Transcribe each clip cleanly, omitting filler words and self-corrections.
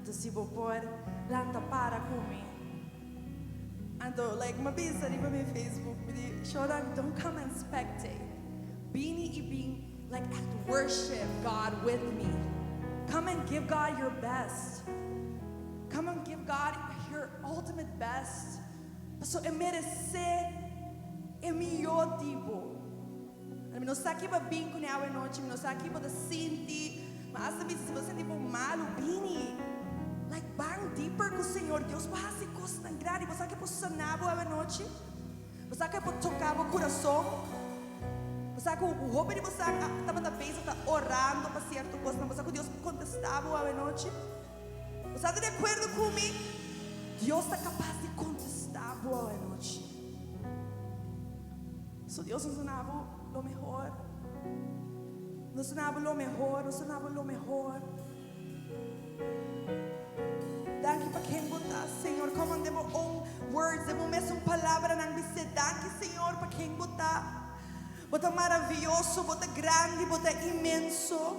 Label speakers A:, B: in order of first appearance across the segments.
A: Anto si bo por lanta para ku mi. Anto like m'a bisa riba mi Facebook, mi di, Shonan, don't come and spectate. Bini i bin like echt worship God with me. Come and give God your best. Come and give God your ultimate best. Paso e meresé e mihó di bo. Mi no sa ki bo a bin kuné awe nochi, mi no sa ki bo ta sinti, ma asta bisa si bo ta sinti bo malu, bini. Like ban deeper ku Señor. Dios por hasi kosnan grandi. Bo sa ke por sana bo awe nochi? Bo sa ke por toka bo kurason? Bo sa ku hopi di bo sa tabata bezig ta orando pa sierto kosnan? Bo sa ku Dios por kontestá bo awe nochi? Bo sa ta di akuerdo ku mi? Dios ta kapas di kontestá bo awe nochi. So Dios nos duna bo lo mehor. Nos duna bo lo mehor, nos duna bo lo mehor. Danki pa ken bo ta, Señor. Come on, den bo own words, den bo mesun palabranan bis'é, Danki, Señor, pa ken bo ta. Bo ta maravioso, bo ta grandi, bo ta inmenso.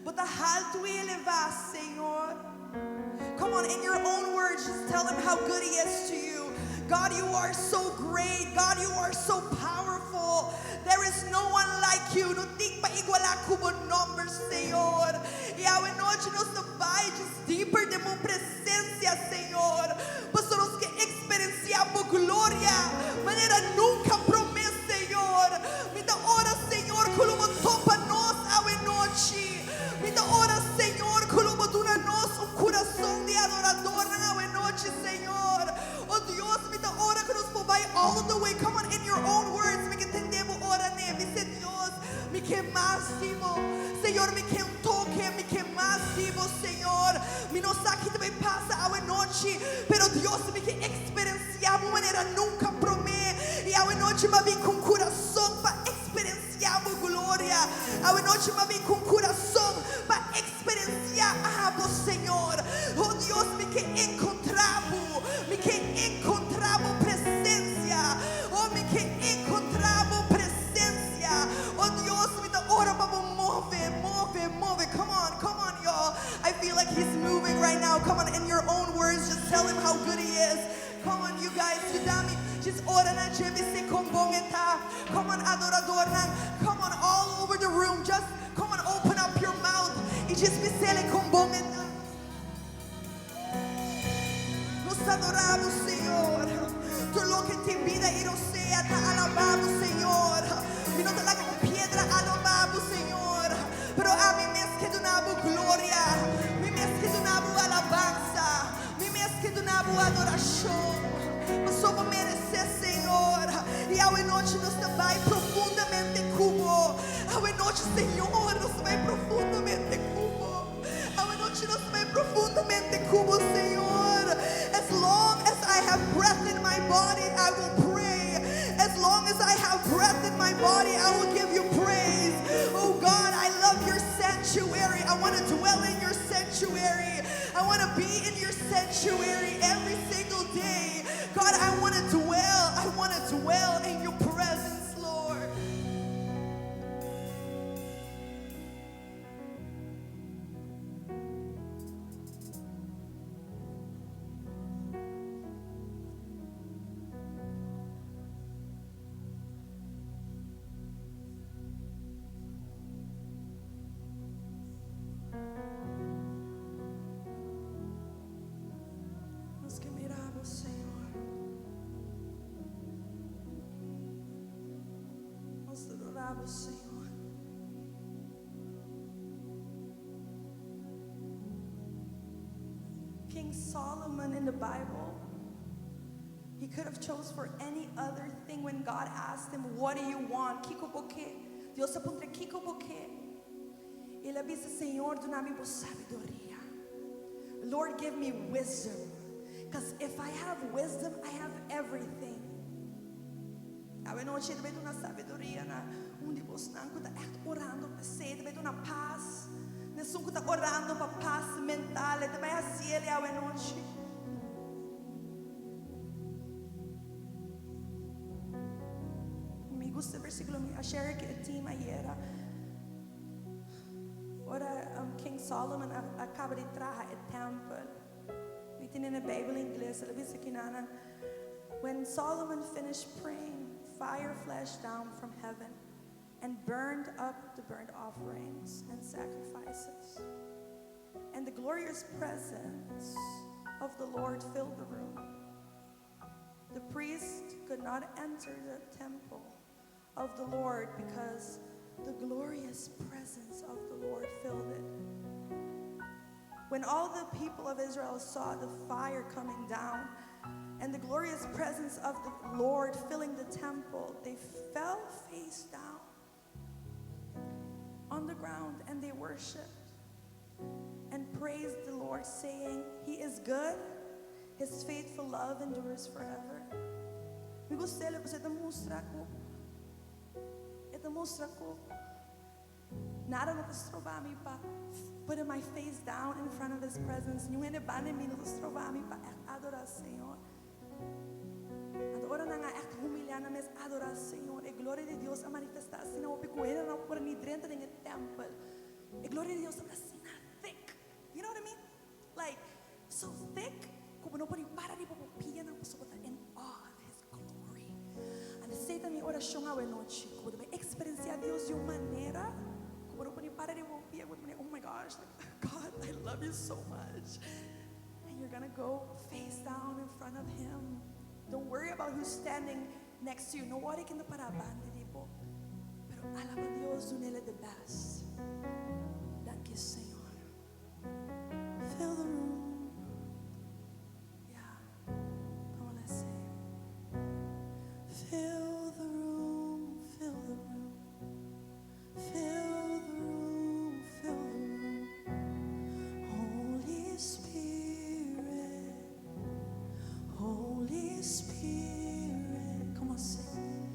A: Bo ta haltu i elevá, Señor. Come on, in your own words, just tell him how good he is to you. God, you are so great. God, you are so powerful. There is no one like you. No tin pa igualá ku bo nòmber, Señor. I awe nochi nos ta bai just deeper den bo presensia, Señor. Pasobra nos ke eksperensiá bo gloria manera nunka promé, Señor. Mi ta ora, Señor, ku lo bo topa nos awe nochi. Mi ta ora, Señor, ku lo bo duna nos un kurason di adoradornan awe nochi, Señor. O Dios, mi ta ora ku nos por bai all the way. Come on, in your own words, mi ke tende bo ora ne. Bis'é, Dios, mi ke mas di bo. Señor, mi ke un toke, mi ke mas di bo, Señor. Mi no sa ki ta bai pasa awe nochi, pero Dios, mi ke eksperensiá bo manera nunka promé. I awe nochi mi a bin ku un kurason pa eksperensiá bo gloria. Awe nochi mi a bin ku un kurason pa eksperensiá abo, Señor. Oh Dios, mi ke enkontrá bo. Mi ke enkontrá bo presensia. Oh, mi ke enkontrá bo presensia. Oh Dios, mi ta ora pa bo move, move, move. Come on, come on, y'all. I feel like he's moving right now. Come on, in your own words, just tell him how good he is. Come on, you guys, yuda mi. Just ora na dje bis'é kon bon e ta. Come on, adoradornan. Come on, all over the room. Just come on, open up your mouth i just bis'é kon bon e ta. Nos ta adorá bo, Señor. Tur loke tin bida i rosea ta alabá bo, Señor. Mi no ta laga un piedra alabá bo, Señor. Pero ami mes ke duna bo gloria. Mi mes ke duna bo alabansa. Mi mes ke duna bo adorashon. Pasobra bo meresé, Señor. I awe nochi nos ta bai profundamente ku bo. Awe nochi, Señor, nos ta bai profundamente ku bo. Awe nochi nos ta bai profundamente ku bo, Señor. As long as I have breath in my body, I will pray. As long as I have breath in my body, I will give you praise. Oh God, I love your sanctuary. I want to dwell in your sanctuary. I want to be in your sanctuary every single day. God, I want to dwell. I want to dwell in your presence, Lord. Nos ke mira bo, Señor. Nos ta adora bo, Señor. King Solomon in the Bible, he could have chose for any other thing when God asked him, what do you want? Kiko bo ke? Dios a puntra, Kiko bo ke? El a bisa, Señor, duna mi bo sabiduria. Lord, give me wisdom. Because if I have wisdom, I have everything. Awe nochi ta duna sabiduria na un di bosnan ku ta echt orando pa esei, ta duna pas. Esun ku ta orando pa pas mental, ta bai hasié awe nochi. Mi gusta e versíkulo, mi a share ku e team ayera. Ora King. Solomon a kaba di traha e tèmpel. Mi tin e Bijbel ingles, el a bisa akinan. When Solomon finished praying, fire flashed down from heaven and burned up the burnt offerings and sacrifices. And the glorious presence of the Lord filled the room. The priest could not enter the temple of the Lord because the glorious presence of the Lord filled it. When all the people of Israel saw the fire coming down and the glorious presence of the Lord filling the temple, they fell face down on the ground and they worshiped and praised the Lord, saying, "He is good, His faithful love endures forever." Mi gusta e, e ta mustra ku nada no ta stroba mi pa put my face down in front of His presence. Ningun hende banda di mi no ta stroba mi pa adorá Señor. Anto ora nan a echt humiliá nan mes adorá Señor. E gloria di Dios a manifestá asina hopi ku nan no por ni drenta den e tèmpel. E gloria di Dios ta asina thick. You know what I mean? Like so thick ku no por para di pia nan pasobra ta in awe of His glory. Anto esei ta mi orashon awe nochi. Ku bo eksperensiá Dios di un manera ku no por para di pia, "Oh my gosh, like, God, I love you so much." And you're gonna go face down in front of Him. Don't worry about who's standing next to you. No worry ken ta pará banda di bo. Pero alabá Dios, dun'É the best. Danki, Señor. Fill the room. Yeah. Come on, let's say. Fill the room, fill the room. Fill the room, fill the room. Holy Spirit, Holy Spirit. Come on, sing.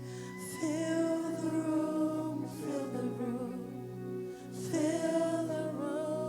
A: Fill the room, fill the room. Fill the room.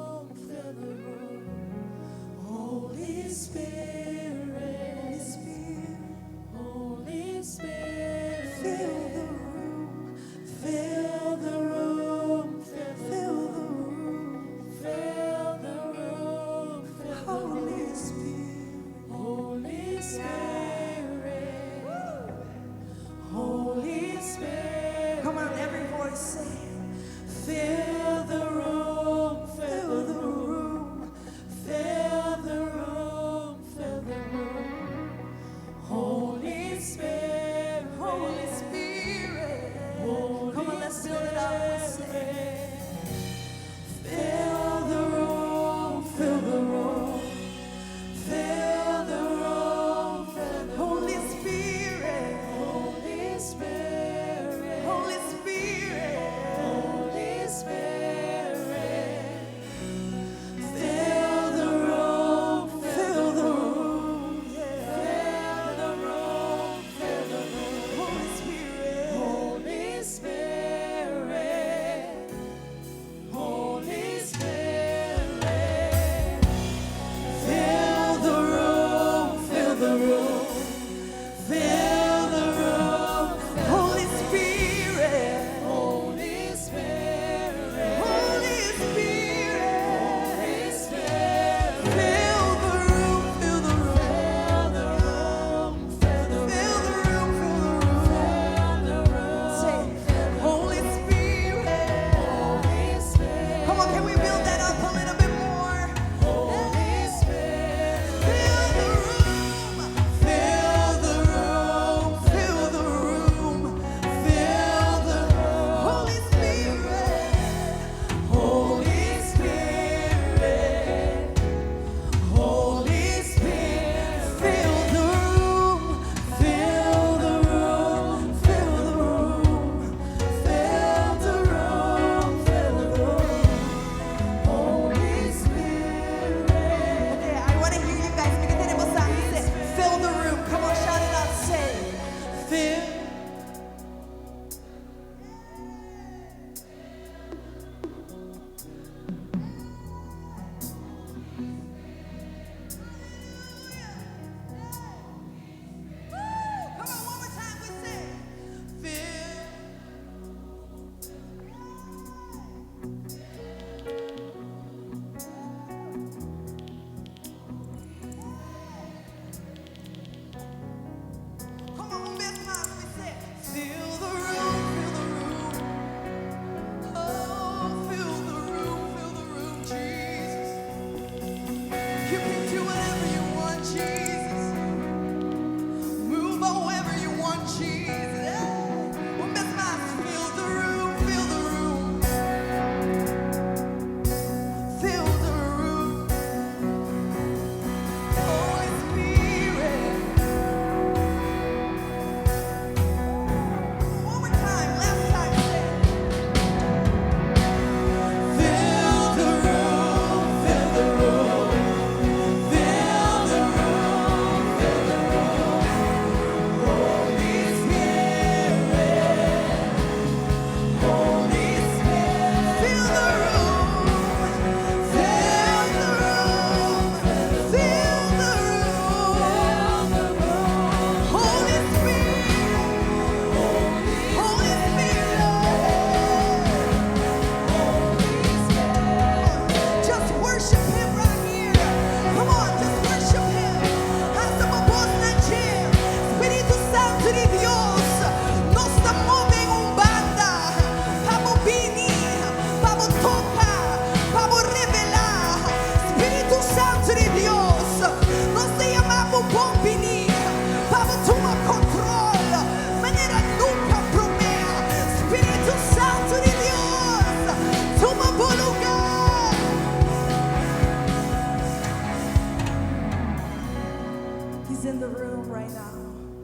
A: in the room right now.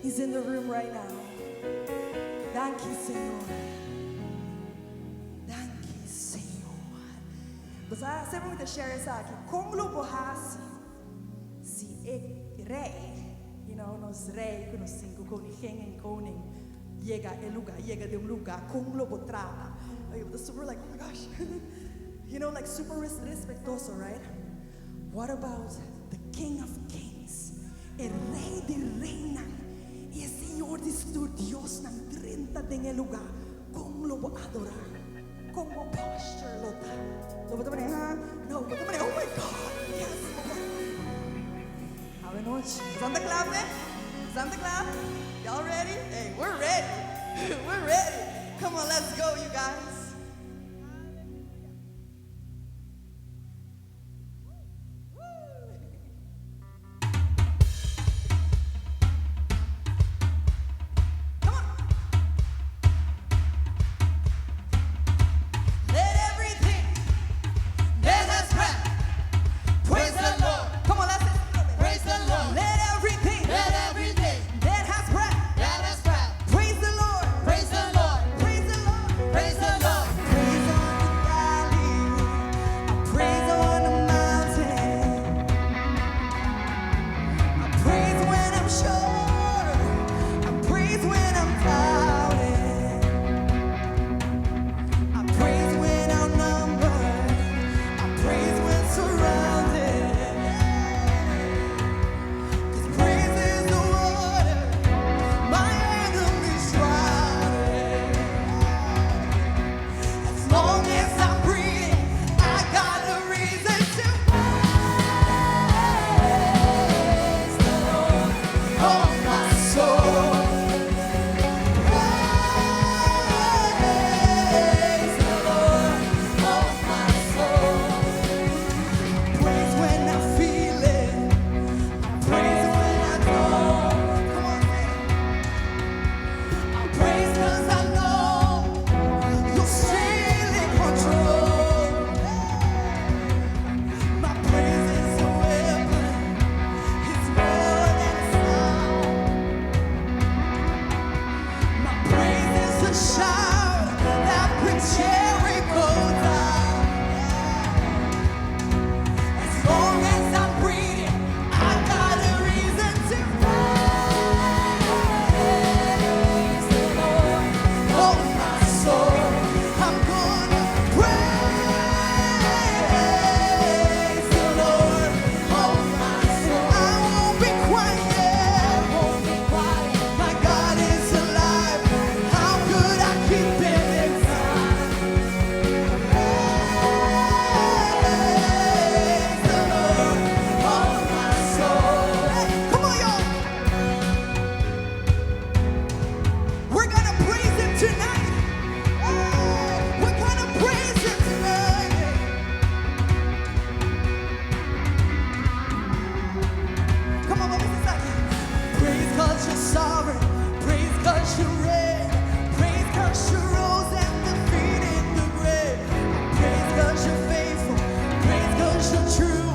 A: He's in the room right now. Danki, Señor. Danki, Señor. Bo semper mi ta share esaki. Kon lo bo hasi si e rei, nos rei ku nos sinku koningin en koning, yega e lugá, yega den un lugá, kon lo bo trata? Like, super like, "Oh my gosh." Like super respetuoso, right? What about the King of Kings? E Rei di Reinan. I e Señor di tur diosnan drenta den e lugá. Kon lo bo adorá? Kon bo posture lo ta? Lo bo ta huh? No, bo ta "Oh my God, yes, Lord." Awe nochi. Santa clap, eh? Santa clap? Y'all ready? Hey, we're ready. We're ready. Come on, let's go, you guys. Come on. Let everything that has breath
B: praise the Lord.
A: Come on, let's
B: Praise the Lord.
A: Let everything
B: Let everything
A: that has breath
B: that has breath
A: praise the Lord.
B: Praise the Lord.
A: Praise the Lord.
B: Praise the Lord.
A: Praise on the valley. I praise on the mountain. I praise when I'm sure. I praise when I'm doubting. I praise when outnumbered. I praise when surrounded. 'Cause praise is the water my enemies drowning. As long as I'm breathing, I got a reason to praise the Lord. Oh, my soul. Praise the Lord. Oh, my soul. Praise when I feel it. I praise when I don't. Come on, say it. I praise 'cause I know you're still in control. My praise is a weapon. It's more than a sound. My praise is a shout that brings Jericho down. As long as I'm breathing, I got a reason to praise the Lord. Oh, my soul, I'm gonna praise the Lord. Oh, my soul, I won't be quiet.
B: Won't be quiet.
A: My God is alive. How could I keep it inside? Praise the Lord, oh my soul. Hey, come on, y'all. We're gonna praise Him tonight. Hey, we're gonna praise Him tonight. Come on, what was the second? Praise 'cause you're sovereign. Praise 'cause you reign. Praise 'cause you rose and defeated the grave. Praise 'cause you're faithful. Praise 'cause you're true.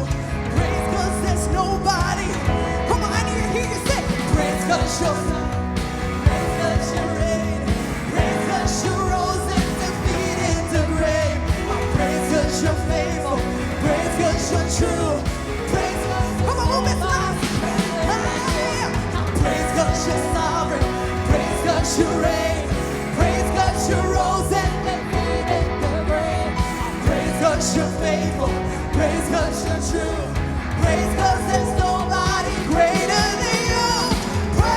A: Praise 'cause there's nobody. Come on, I need to hear you say. Praise 'cause you're Praise 'cause you reign. Praise 'cause you rose and defeated the grave. Praise 'cause you're faithful. Praise 'cause you're true. Praise. Come on, move it fast. Hey. Praise 'cause you're sovereign. Praise 'cause you reign. Praise 'cause you rose and
B: Defeated the grave.
A: Praise 'cause you're faithful. Praise 'cause you're true. Praise 'cause there's nobody greater than you. Praise.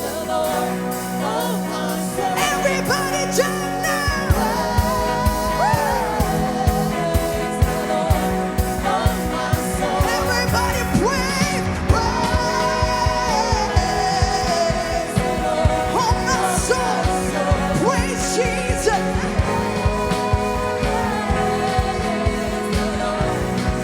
B: The Lord. Oh, my soul.
A: Everybody jump now.
B: Praise the Lord. Oh, my soul.
A: Everybody praise. Praise. Oh, my soul. Praise Jesus.
B: Praise the Lord.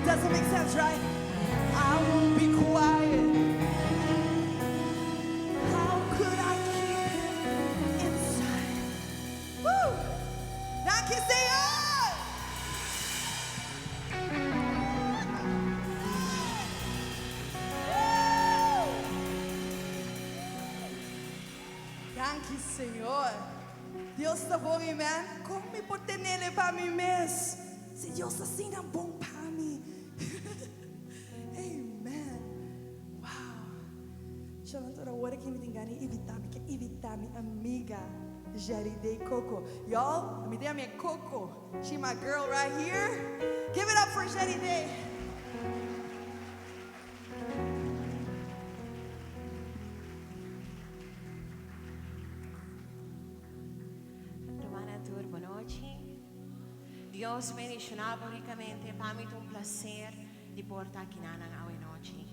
A: Doesn't make sense, right? I won't be quiet. How could I keep him inside? Woo! Danki, Señor! Woo! Danki, Señor. Dios ta bon, amen. Kon mi por tene pa mi mes? Si Dios ta asina bon pa mi. Amen. Wow. Shalom awor ku mi tin gana invitá, mi ke invitá mi amiga Jerry Day Coco. Y'all, mi tin mi Coco. She my girl right here. Give it up for Jerry Day.
B: Ruman tur, bon nochi. Dios bendishoná rikamente. Pa mi un plaser di por ta aki awe nochi.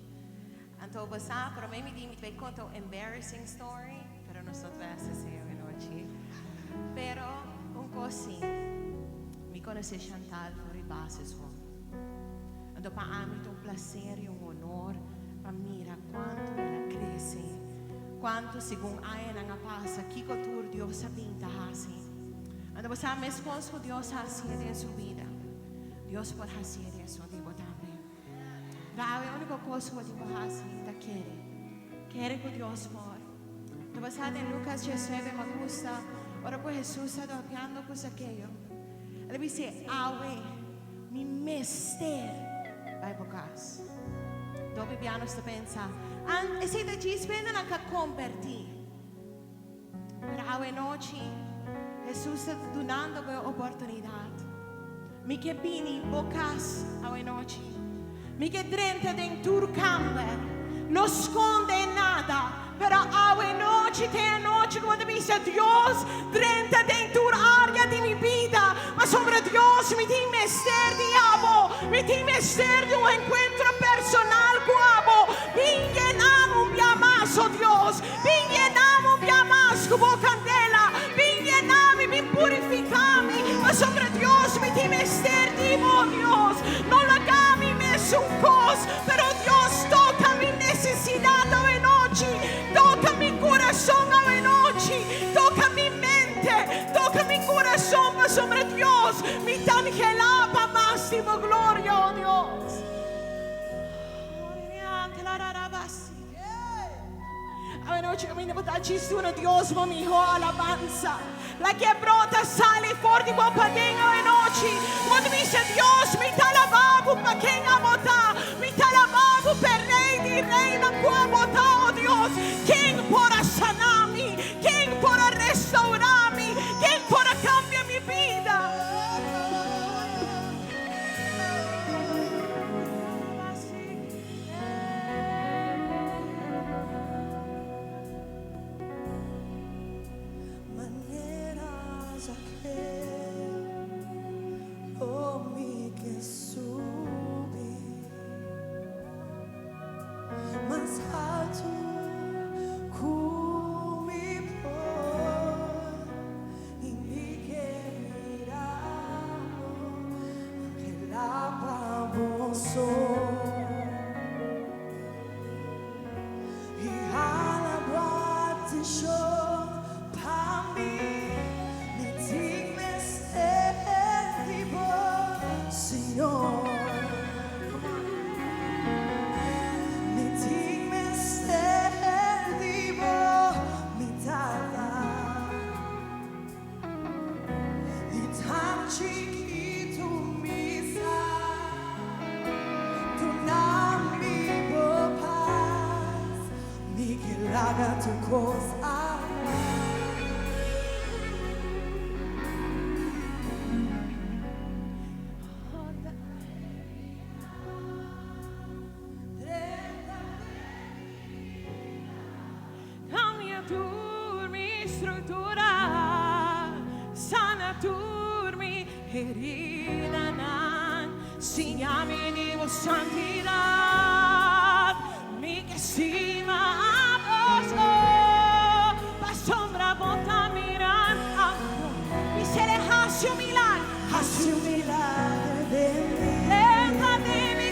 B: Anto, bo sa, pero mi di mi konta un embarrassing story, pero no ta asina awe nochi. Pero un kos, mi konosé Chantal for di basisschool. Anto, pa mi un plaser i un honor pa mira kuantu el a krese, kuantu segun aña a pasa, kiko tur Dios a bin ta hasi. Anto, bo sa meskos ku Dios a hasi den su bida. Dios por hasi den su bida tambe. E úniko kos ku bo hasi ta kere. Kere ku Dios por. Anto, bo sa den Lucas 19, mi gusta, ora ku Jesus ta papiando ku Zakeo. El a bisa, awe, mi mester bai bo kas. Anto, bibiano ta pensa, esei ta djis pa nan ku a kombertí. Pero awe nochi, Jesus ta dunando e oportunidat. Mi ke bini bo kas awe nochi. Mi ke drenta den tur kamber. No skonde nada. Pero awe nochi ta e nochi ku bisa Dios drenta den tur área di mi bida. Pasobra Dios mi tin mester di abo. Mi tin mester di un enkuentro personal ku abo. Bin yena mi un bia mas, oh Dios. Bin yena mi un bia mas ku bo kandela. Bin yena mi, bin purifiká mi. Pasobra Dios mi tin mester di bo, Dios. No laga mi mesun kos, pero Dios toka mi nesesidat awe nochi. Toka mi kurason awe nochi. Toka mi mente. Toka mi kurason, pasobra Dios. Mi ta anhelá pa mas di bo gloria, oh Dios. Awe nochi mi ta duna Dios bo mihó alabansa. Lag'é brota sali for di bo paden awe nochi. Bo bisa Dios mi ta alabá bo pa ken abo ta. Mi ta alabá bo pa rei di reinan ku abo ta, oh Dios. Ken por a sana mi? Ken por a restourá mi? Ken por a kambia mi bida?
A: Manera Zakeo, lo mi ke subi mas altu ku mi por i mi ke mira bo, anhelá pa bo so. I hala bo atenshon pa mi, mi tin mester di bo, Señor. Mi tin mester di bo, mi Tata. Di tan chikitu mi sa, duna mi bo pas, mi ke laga tur kos atras. Drenta
B: Kambia tur mi struktura, sana tur mi heridanan, siña mi di bo santidat, mi ke stima abo so, pasobra bo ta mirando, mi seré hasi un milager,
A: Hasi un milager den mi.
B: Drenta den mi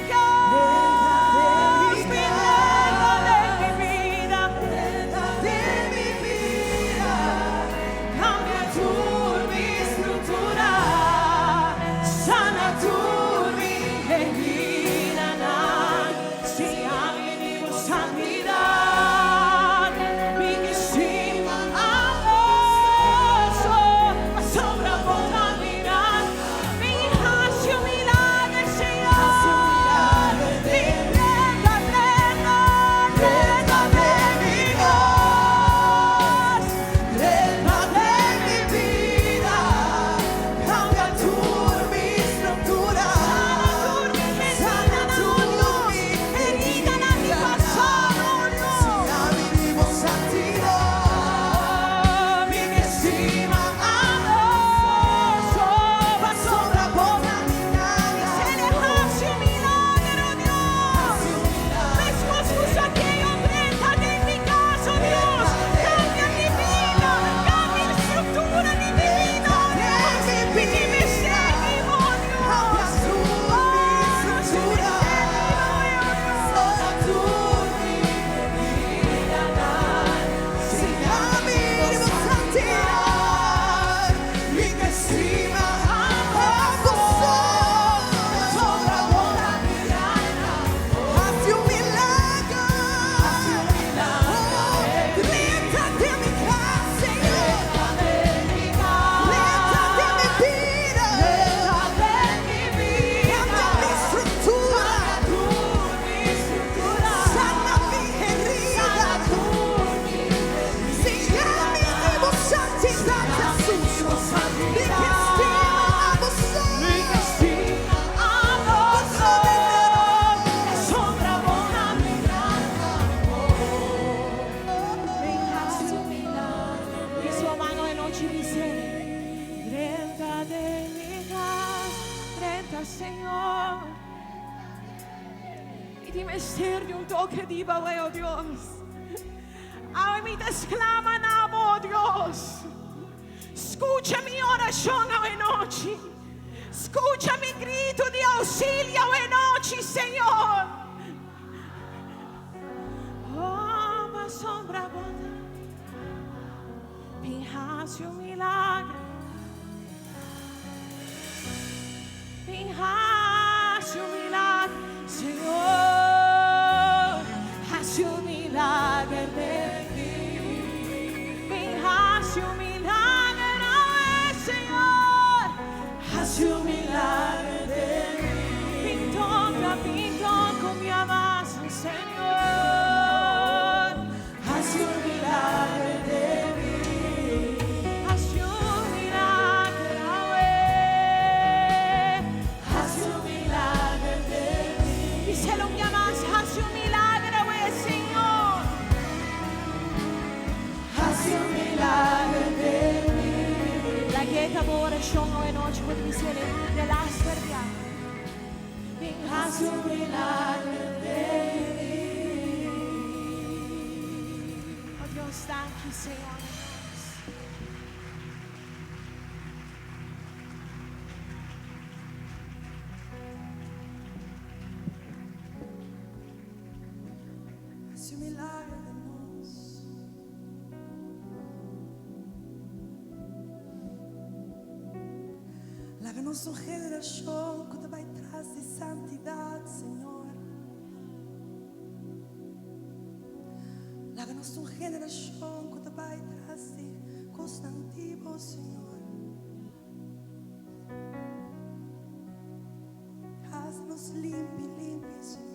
B: Señor. Mi tin mester di un toke di bo, oh Dios. Awe mi ta sklama na bo, Dios. Skucha mi orashon awe nochi. Skucha mi gritu di ousilio awe nochi, Señor. Oh, pasobra bo ta. Bin hasi un milager. Bin hasi un milager, Señor. Hasi un milager den mi. Bin hasi un milager, oh, Señor. Hasi un milager den mi. Bin toka, bin toka mi vaso, Señor. Hasi un milager den mi. Hasi un milager, awe. Hasi un milager den mi. Díselo un mas, hasi un milager, awe, Señor. Hasi un milager den mi. Lag'é ta bo orashon awe nochi, bo bisa di laster ya. Bin hasi un milager den mi. Oh Dios, danki, Señor. Dios.
A: Hasi un milager den nos. Laga nos un generashon ku ta bai tras di santidat, Señor. Laga nos un generashon ku ta bai tras di kosnan di bo, Señor. Hasi nos limpi, limpi, Señor.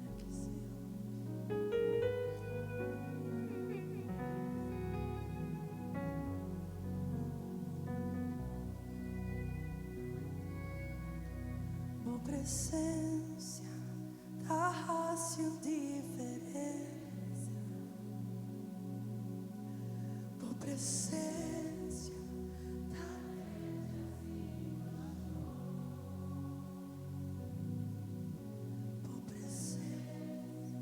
A: Danki, Señor. Bo presensia ta hasi un diferensia. Bo presensia ta Bo presensia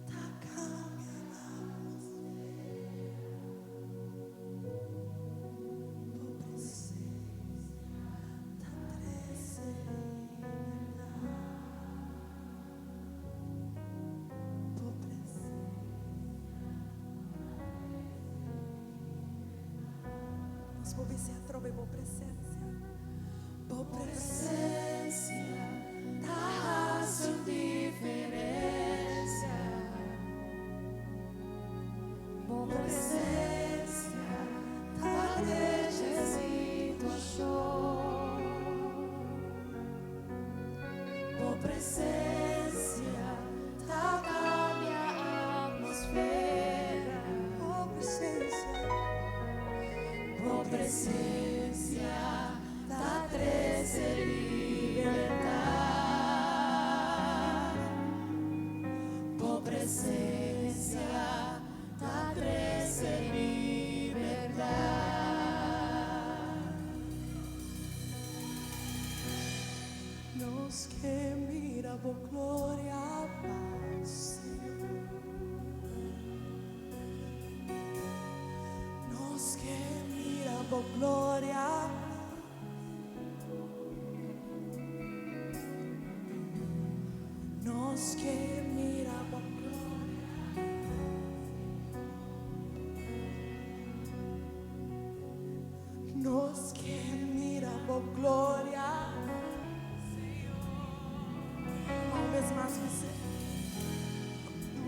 A: ta kambia atmosfera. Bo presensia ta trese libertat. Bo presensia. Nos por bisa atrobe bo presensia. Bo presensia ta hasi un diferensia. Bo presensia ta drecha situashon. Bo presensia ta kambia atmosfera. Bo presensia, bo presensia ta trese libertat. Bo presensia ta trese libertat. Nos ke mira bo gloria, Señor. Nos ke mira bo gloria. Nos ke mira bo gloria. Nos ke mira bo gloria. Un bes mas, bisa.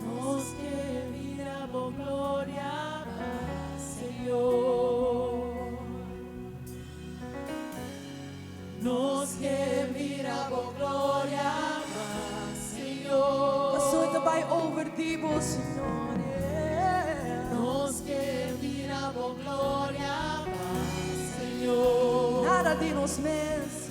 B: Nos ke mira bo gloria, Señor. Nos ke mira bo gloria, Señor.
A: Paso e ta bai over di bo, Señor. Yeah.
B: Nos ke mira bo gloria, Señor.
A: Nada di nos mes.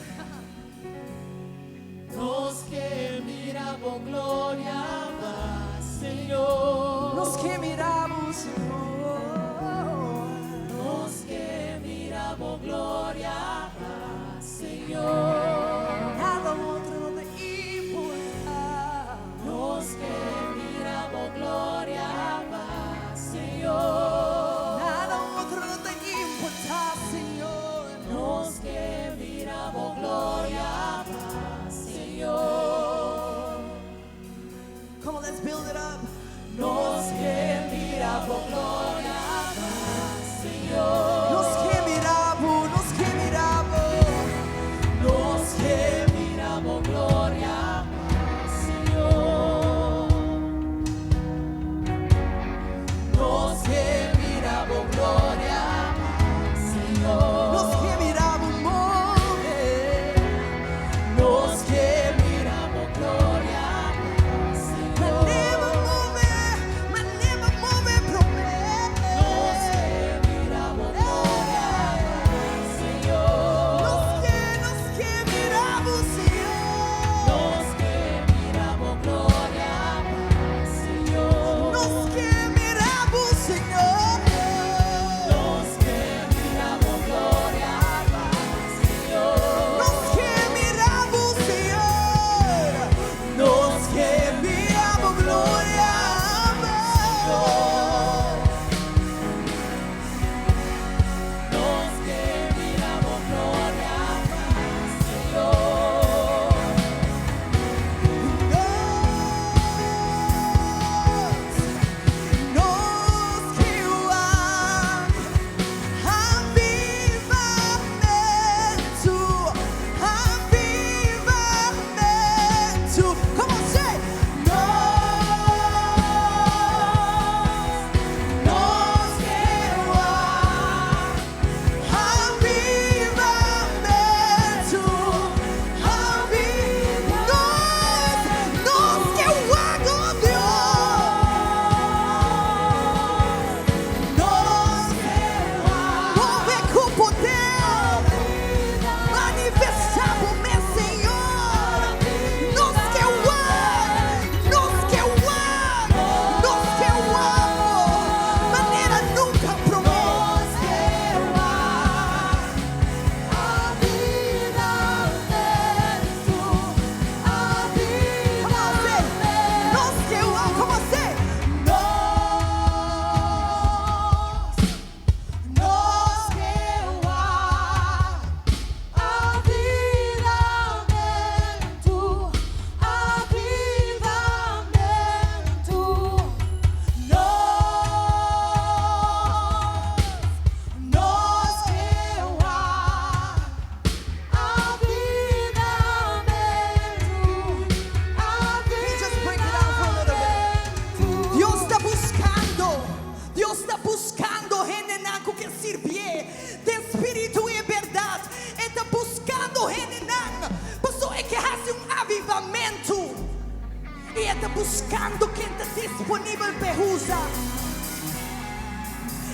A: E ta buskando ken ta disponibel p'e usa.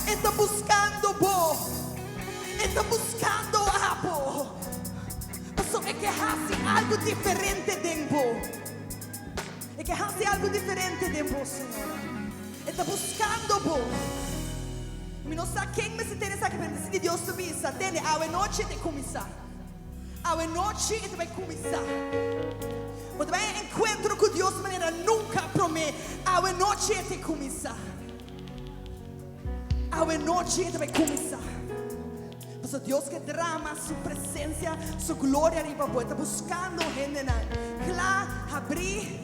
A: E ta buskando bo. E ta buskando abo. Pasobra e ke hasi algu diferente den bo. E ke hasi algu diferente den bo, señora. E ta buskando bo. Mi no sa ken mester tende esaki, pero mi ta sinti Dios ta bisa, Tende, awe nochi e ta kuminsá. Awe nochi e ta bai kuminsá. Bo ta bai e enkuentro ku Dios manera nunka promé. Awe nochi e ta kuminsá. Awe nochi e ta bai kuminsá. Pasobra Dios ke drama su presensia, su gloria riba bo. E ta buskando hendenan kla, habrí,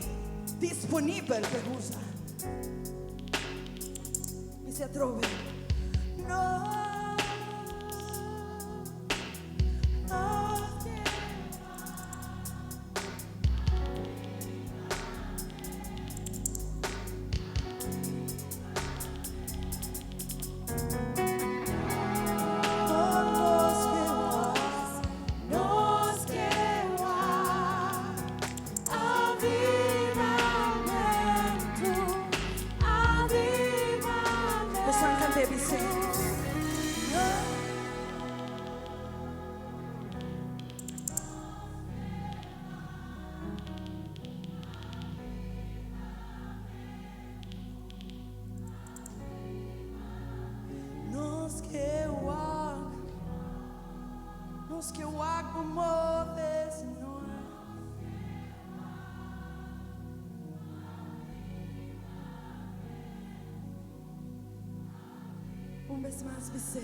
A: disponibel pa e usa. Bisa atrobe, No. Nos ke wak, nos ke wak bo move, Señor. Un bes mas bis'é,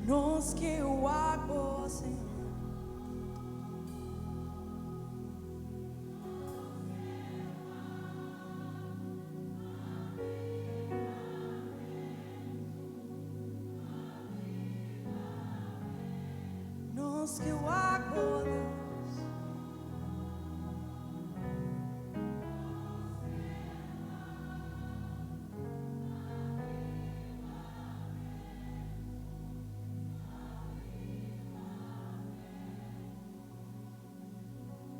A: Nos ke wak bo, Señor. Nos ke wak bo, Dios.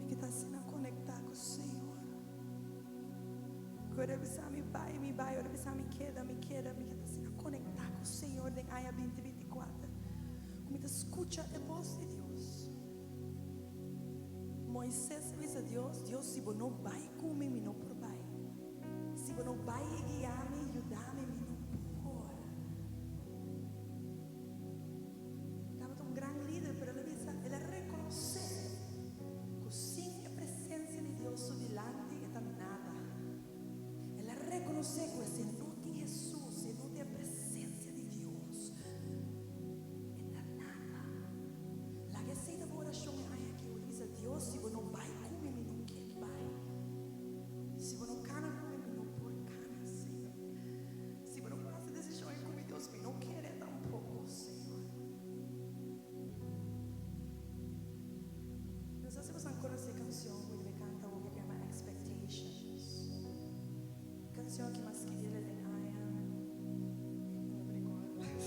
A: Mi ke ta asina konektá ku Señor. Ku ora bisa mi bai, mi bai, ora bisa mi keda, mi keda. Mi ke ta asina konektá ku Señor den aña binti binti kuater. Ku mi ta skucha e bos di Dios. Moises a bisa Dios, Dios, si bo no bai ku mi, mi no por bai. Si bo no bai i guia mi, yuda mi, mi no por. Tabata un gran lider, pero el a bisa, el a rekonosé ku sin e presensia di Dios su dilanti e ta nada. El a rekonosé ku si e no tin Hesus, si e no tin e presensia di Dios, e ta nada. Laga esei ta bo orashon e aña aki. Bo ta bisa, Dios, si bo no bai ku mi, mi no ke bai. Si bo no kana ku mi, mi no por kana, Señor. Si bo no por hasi desishon ei ku mi, Dios, mi no kere tampoko, Señor. No sa si boso konosé e kanshon ku mi ta kanta awo ku yama Expectations. E kanshon ki mi a skibi el den aña, mi no ta rekorda mas,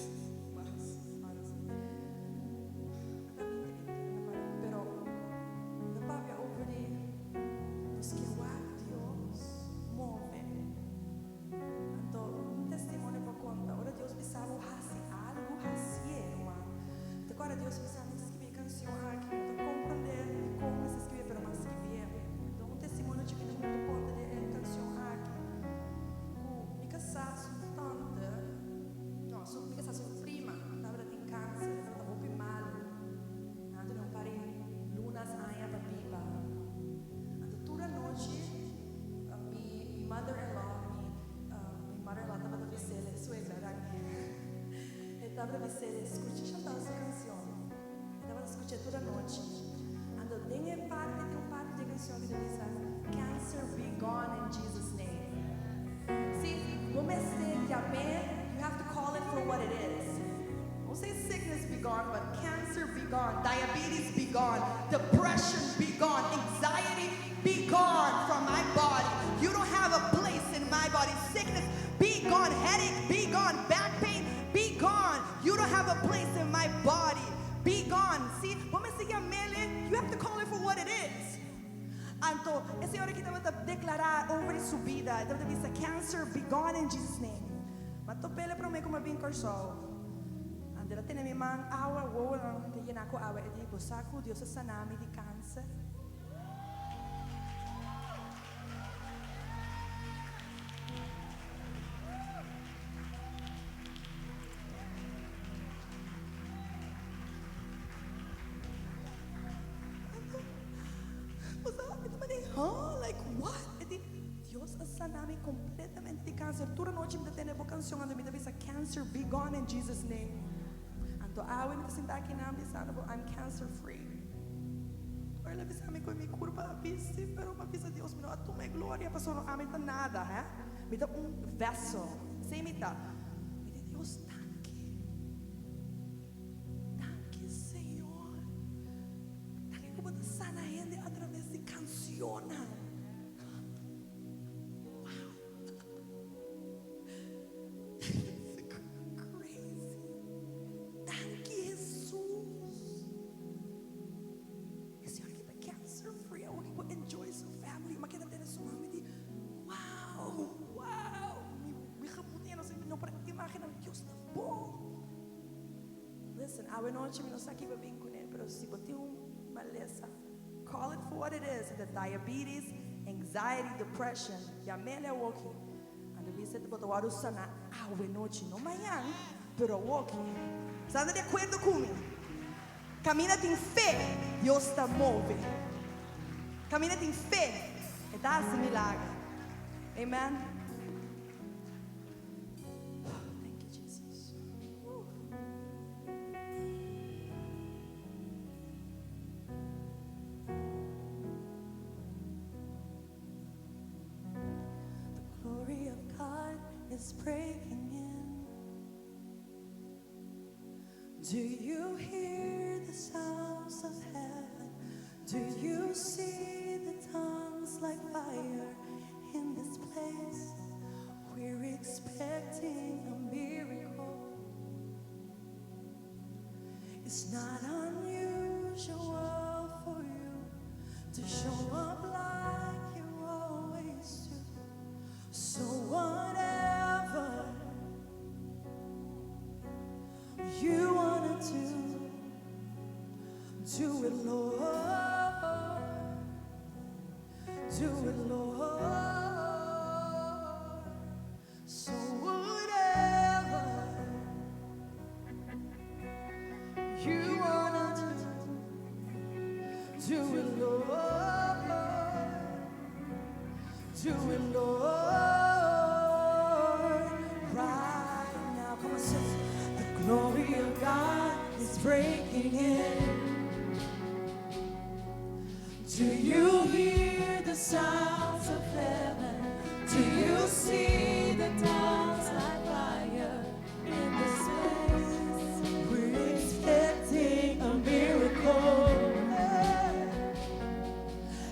A: honestly. Ata binti binti, no ta kòrda. Pero ta papia over di nos ke wak Dios move. Anto un testimonio pa konta, ora Dios bisa bo hasi algu, hasié, ruman. Mi ta kòrda Dios bisa mi skibi e kanshon aki, mi no ta komprondé dikon mi mester skibié, pero mi a skibié. Anto un testimonio chikitu ku mi por konta di e kanshon aki, ku mi kasá su tante, no, su, mi kasá su prima tabata tin kanser, e tabata hopi malu. Nan a duna un par di lunas, aña pa biba. Anto tur anochi. Mi mi mother in law mi mi mother in law tabata bisele suegra danki e tabata bisele scucha Chantal su cancion e tabata scucha tur anochi anto den e parti tin un parti dje cancion ki ta bisa cancer be gone in Jesus name si bo mester yam'e you have to call it for what it is don't say sickness be gone but cancer be gone diabetes be gone depression be gone anxiety Be gone from my body. You don't have a place in my body. Sickness, be gone. Headache, be gone. Back pain, be gone. You don't have a place in my body. Be gone. See, bo mester yam'ele, you have to call it for what it is. Anto, e señora aki tabata deklará over su bida. E tabata bisa, Cancer, be gone in Jesus name. M'a top'é promé ku m'a bin Kòrsou. Anto el a tene mi man awa, wowonan ta yená ku awa. E di, Bo sa ku Dios a sana mi di kanser? Bo sa, mi ta manda, huh? Like what? E di, Dios a sana mi completamente di cancer. Tur anochi mi ta tende bo cancion, anto mi ta bisa, Cancer be gone in Jesus name. Anto awe mi ta sinta aki nan bisando bo, I'm cancer free. Ora el a bisa mi cu mi curpa a bisti, pero mi a bisa Dios, mi no a tuma e gloria, pasobra no ami ta nada, he? Mi ta un vessel. Esey mi ta. Mi di Dios, danki. Danki Señor. Danki ku bo ta sana hende a traves di kansionnan. Wow. It's crazy. Danki Jesus. E señor aki ta cancer free. Awor ki por enjoy su family. Ma keda tene su mami di wow, wow. Mi gemoed no sé, no por imagina. Dios ta bon. Listen, awe nochi mi no sa kiba bin kuné, pero si bo tin un malesa, call it for what it is, the diabetes, anxiety, depression, yam'é awoki. Anto bisa bo ta wòrdu saná awe nochi, no mañan, pero awoki. Sa anda di akuerdo ku mi? Kaminda tin fe, Dios ta move. Kaminda tin fe, E ta hasi milager. Amen. Thank you, Jesus. The glory of God is breaking in. Do you hear the sounds of heaven? Do you see the tongues like fire in this place? We're expecting a miracle. It's not unusual for you to show up like you always do. So whatever you wanna do, do it, Lord. Do it, Lord. So whatever you wanna do, do it, Lord. Do it, Lord. Right now, come on, say, the glory of God is breaking in. Do you hear the sounds of heaven? Do you see the tongues like fire in this place? We're expecting a miracle.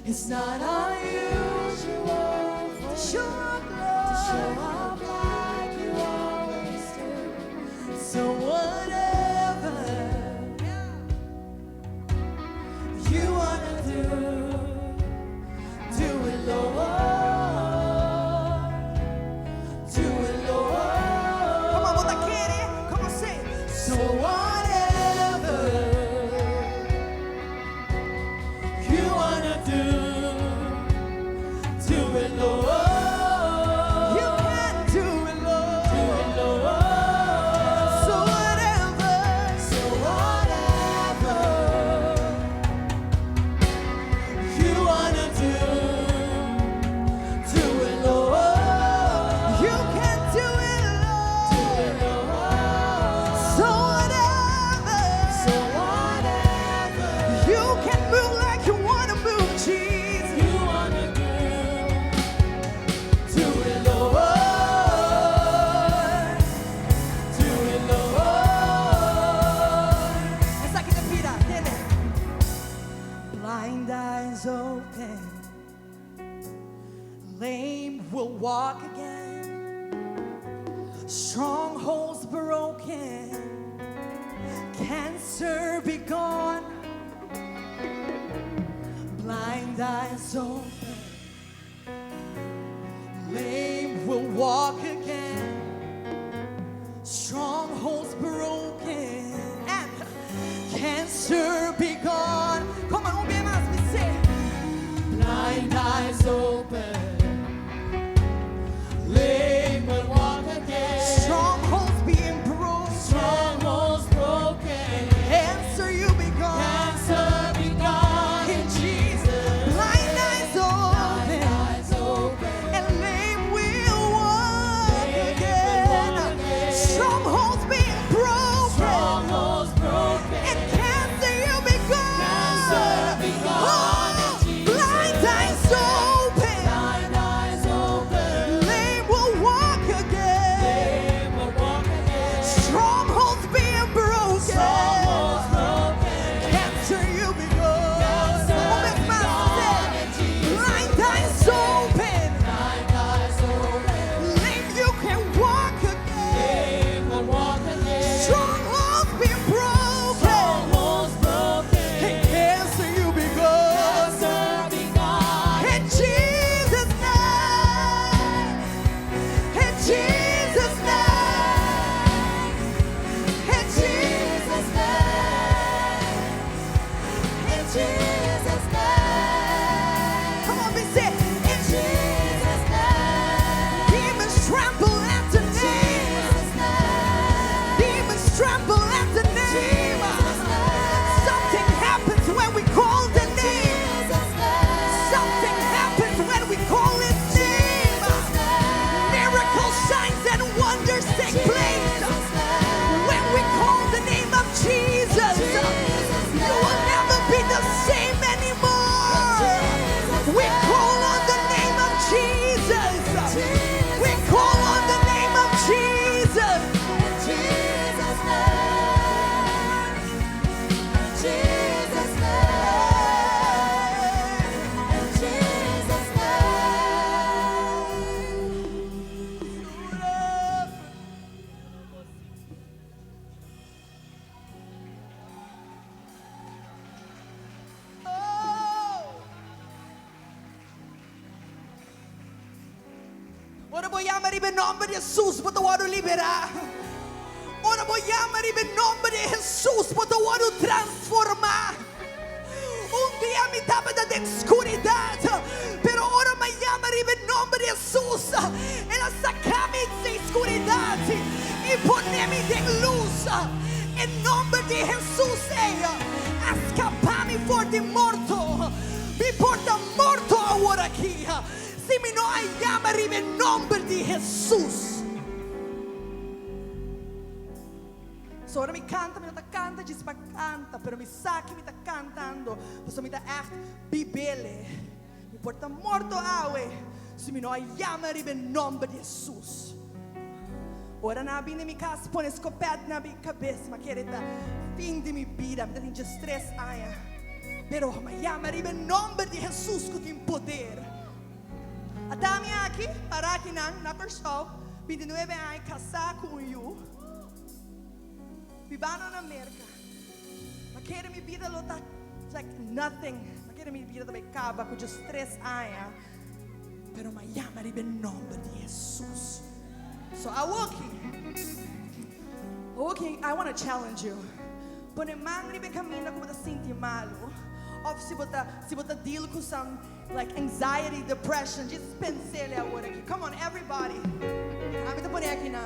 A: It's not unusual for show up, to show up like you always do. So whatever you wanna do, do it, Lord. Do it, Lord. Come on, bo ta kere? Come on, say. So whatever you wanna do, do it, Lord. You can do it, Lord. Do it, Lord. So whatever, so whatever you wanna do, do it, Lord. You can do it, Lord. Do it, Lord. So whatever, so whatever you can move like you wanna move, Jesus. You wanna do, do it, Lord. Do it, Lord. Esaki ta bira, tende. Blind eyes open, lame will walk again, strongholds broken, cancer be gone. Blind eyes open, Walk again. Strongholds broken and cancer be gone. Come on, un bia mas, bis'é.
C: Blind eyes open, lame will walk again.
A: Strongholds being broken.
C: Strongholds broken,
A: Cancer you be gone.
C: cancer be gone in Jesus.
A: Blind eyes open.
C: Eyes open,
A: And lame will walk
C: Lame will
A: again.
C: walk again.
A: Strongholds being broken.
C: strongholds broken,
A: And cancer you be gone.
C: Cancer be gone
A: Oh,
C: in Jesus'
A: blind eyes open.
C: blind eyes open,
A: Lame will walk again.
C: lame will walk again.
A: Strongholds being broken.
C: Strongholds broken,
A: Cancer you be gone.
C: Cancer
A: Un bes
C: be
A: mas,
C: gone in Jesus'
A: blind eyes open.
C: blind eyes open,
A: Lame you can walk again.
C: lame will walk again.
A: Strongholds being broken.
C: Strongholds broken.
A: And cancer you be gone.
C: Cancer be gone.
A: In Jesus' name. In Jesus' name. In Jesus' name. In Jesus' name. Come on, be said. In
C: Jesus' name.
A: Demons tremble at the name.
C: Jesus' name.
A: Demons tremble at the name.
C: Jesus' name.
A: Something happens when we call the name.
C: Jesus' name.
A: Something happens when we call his name.
C: Jesus' name.
A: Miracles, signs, and wonders take place
C: Jesus' name.
A: when we call the name of Jesus.
C: Jesus'
A: You will never be the same anymore. We call on the name of Jesus. We call on the name of Jesus.
C: Jesus' name. Jesus' name. In Jesus' name.
A: Oh. Ora bo yama riba nòmber di Hesus, bo ta wòrdu liberá. Ora bo yama riba nòmber di Hesus, bo ta wòrdu transformá. Un dia mi tabata den skuridat, pero ora mi yama riba nòmber di Hesus, El a saka mi di skuridat i pone mi den lus. E nòmber di Hesus ei a skapa mi for di morto. Mi por ta morto awor aki. Si mi no a yama riba nòmber di Hesus. So ora mi kanta, mi no ta kanta, djis pa kanta, pero mi sa ku mi ta kantando. Paso mi ta echt bib'é. Mi por ta morto awe. Si mi no a yama riba nòmber di Hesus. Ora nan a bin na mi kas, pone skopet na mi kabes, m'a kere ta fin di mi bida, mi tabatin 13 aña. Pero m'a yama riba nòmber di Hesus ku tin poder. Ata mi aki, pará aki na Kòrsou, 29 aña, kasá ku un yu. Bibando na Amérika. M'a kere mi bida lo ta like nothing. M'a kere mi bida tambe kaba ku just 3 aña. Pero m'a yama riba nòmber di Hesus. So awor aki, I want to challenge you. Pone man riba kaminda ku bo ta sinti malu. Òf si bo ta deal ku some like anxiety, depression, just pensa awor aki. Come on, everybody. Ami ta pone aki na.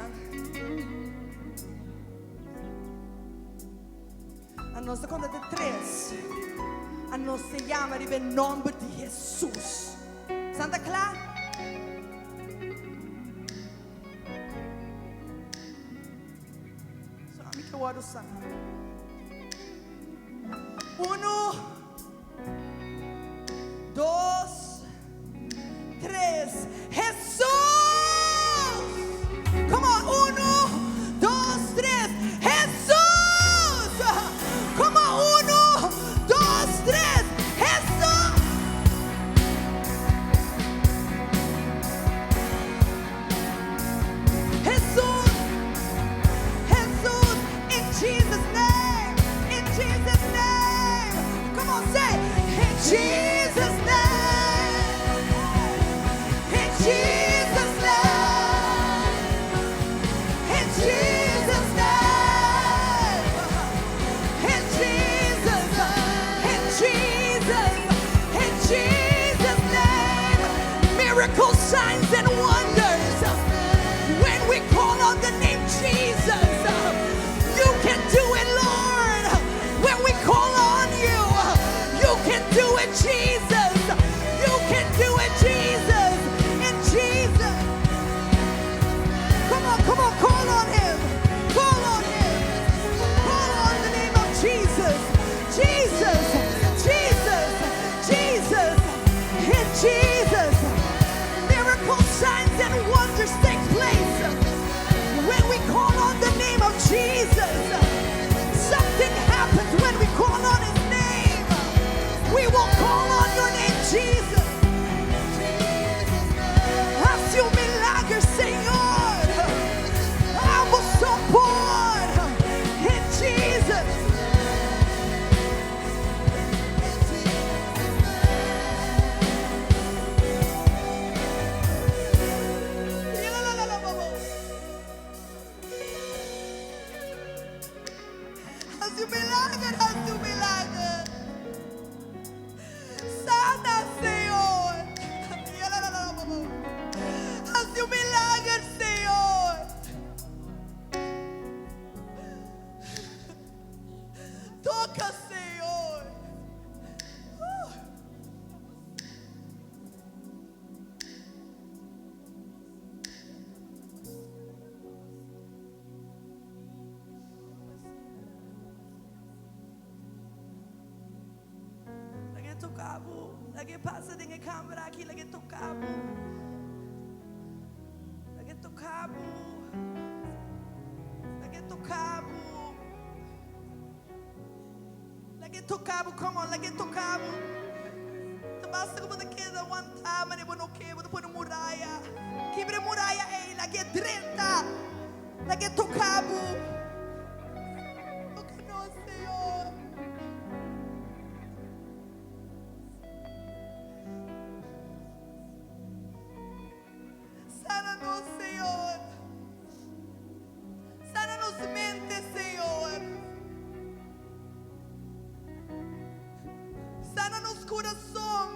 A: Nos ta konta te tres. Nos ta yama riba nòmber di Hesus. Santa kla? So, ami ke wòrdu sana. 1, 2, 3. Hesus! Come on, 1, 2, 3. Hesus! Come on, 1, 2, 3. Hesus! Hesus! Jesus, in Jesus' name, in Jesus' name. Come Miracles, signs, and wonders. When we call on the name Jesus, you can do it, Lord. When we call on you, you can do it, Jesus. You can do it, Jesus. In Jesus. Come on, come on, call on him. Call on him. Call on the name of Jesus. Jesus, Jesus, Jesus. In Jesus. Miracles, signs, and wonders take place when we call on the name of Jesus. Something happens when we call on his name. We will call on your name, Jesus. Hasi un milager, Señor. Abo so por. In Jesus. Hasi un milager, hasi un milager. Sana, Señor. Hasi un milager, Señor. Toka, Señor. Oh. Lag'é toka bo. Lag'é pasa den e kamber aki. Lag'é toka bo. Lag'é toka bo. Lag'é toka bo. Lag'é toka bo. Come on, lag'é toka bo. Basta ku bo keda wantá, ma bo no ke, bo pone muraya. Kibra muraya ei, lag'é drenta. Lag'é toka bo. Toka nos, Señor. Sana nos, Señor. Sana nos mente, Señor. Sana nos kurason.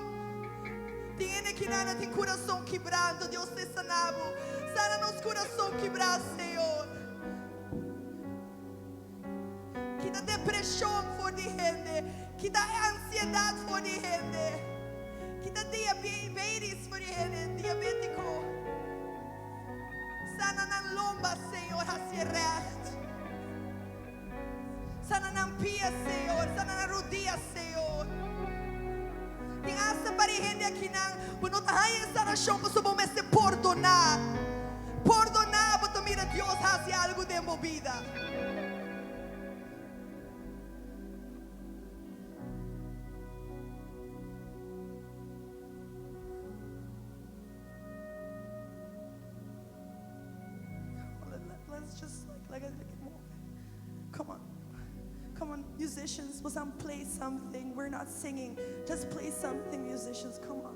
A: Tin hende aki nan tin kurason kibrá, Dios ta sana bo. Sana nos kurason kibrá, Señor. Kita depreshon for di hende. Kita ansiedat for di hende. Kita diabetes for di hende. Diabétiko. Sana nan lomba, Señor, hasi recht. Sana nan pia, Señor. Sana nan rudia, Señor. Tin hasta pa hende aki nan, bo no ta haña sanashon, paso bo mester pordoná. Pordoná, bo ta mira Dios hasi algu den bo bida. Let's just like more. Come on. Come on, musicians, was play something. We're not singing. Just play something, musicians. Come on.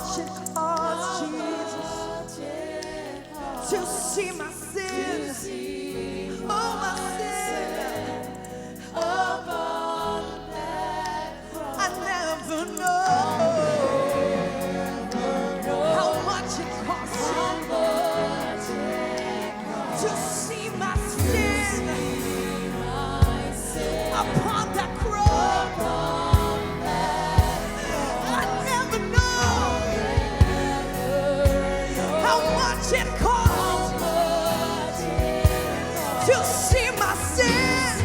A: much it cost, Jesus, to see my sin. Oh, my sin. I never know how much it cost you to see my sin upon that cross. I never know how much it cost to see my sin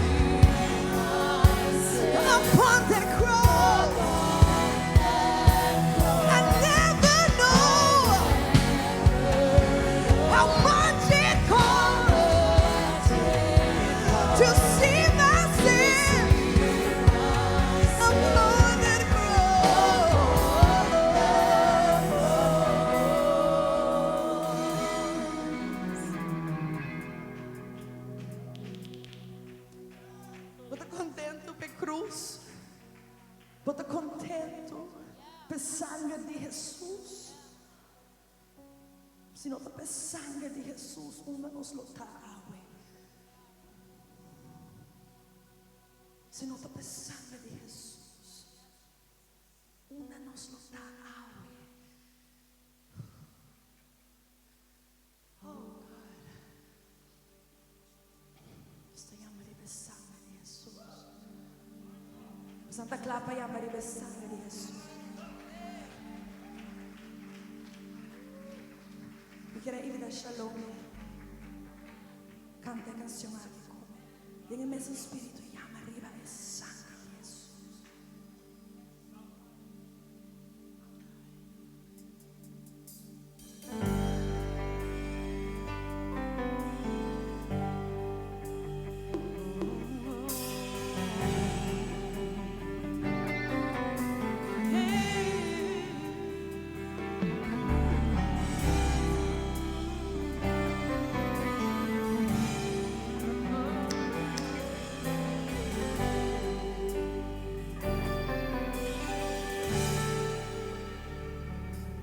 A: upon that cross. I never know how much it cost to see my sin upon that cross. Bo ta kontentu pa krus. Bo ta kontentu pa sanger di Hesus. Si no ta pa sanger di Hesus, unda nos lo ta awe. Si no ta pa sanger di Hesus, unda nos lo ta awe. Oh God. Ta yama riba sanger di Hesus. Santa Clapa yama riba sanger di Hesus. Mi ke invitá Shalom. Kanta e kansion aki ku mi. Den e mesun spiritu yama riba e sanger di Hesus.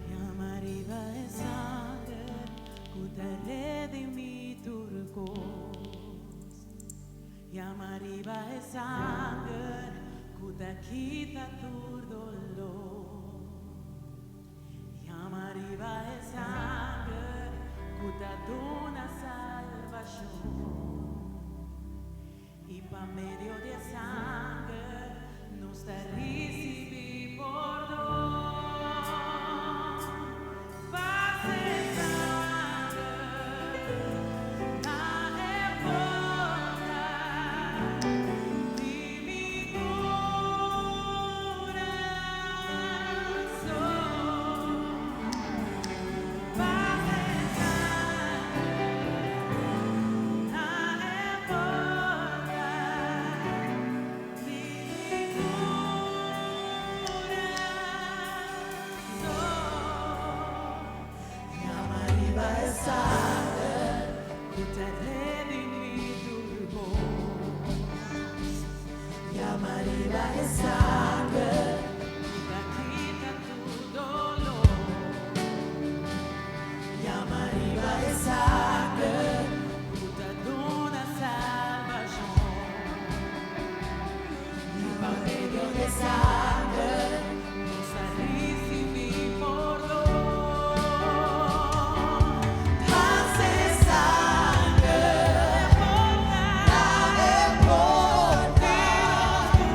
C: Yama riba e sanger, ku ta redimí tur kos. Yama riba e sanger, ku ta kita tur doló. Yama riba e sanger, ku ta duna salbashon. I pa medio di sanger, nos ta risibí pordon. Pasa e sanger, na e porta di mi kurason. Pasa e sanger, na e porta di mi kurason. Yama riba e sanger, ku ta redimí tur kos. Yama riba e sanger, ku ta kita tur doló. Yama riba e sanger, ku ta duna salbashon. I pa medio di sanger, nos ta risibí pordon. Pasa e sanger, na e porta di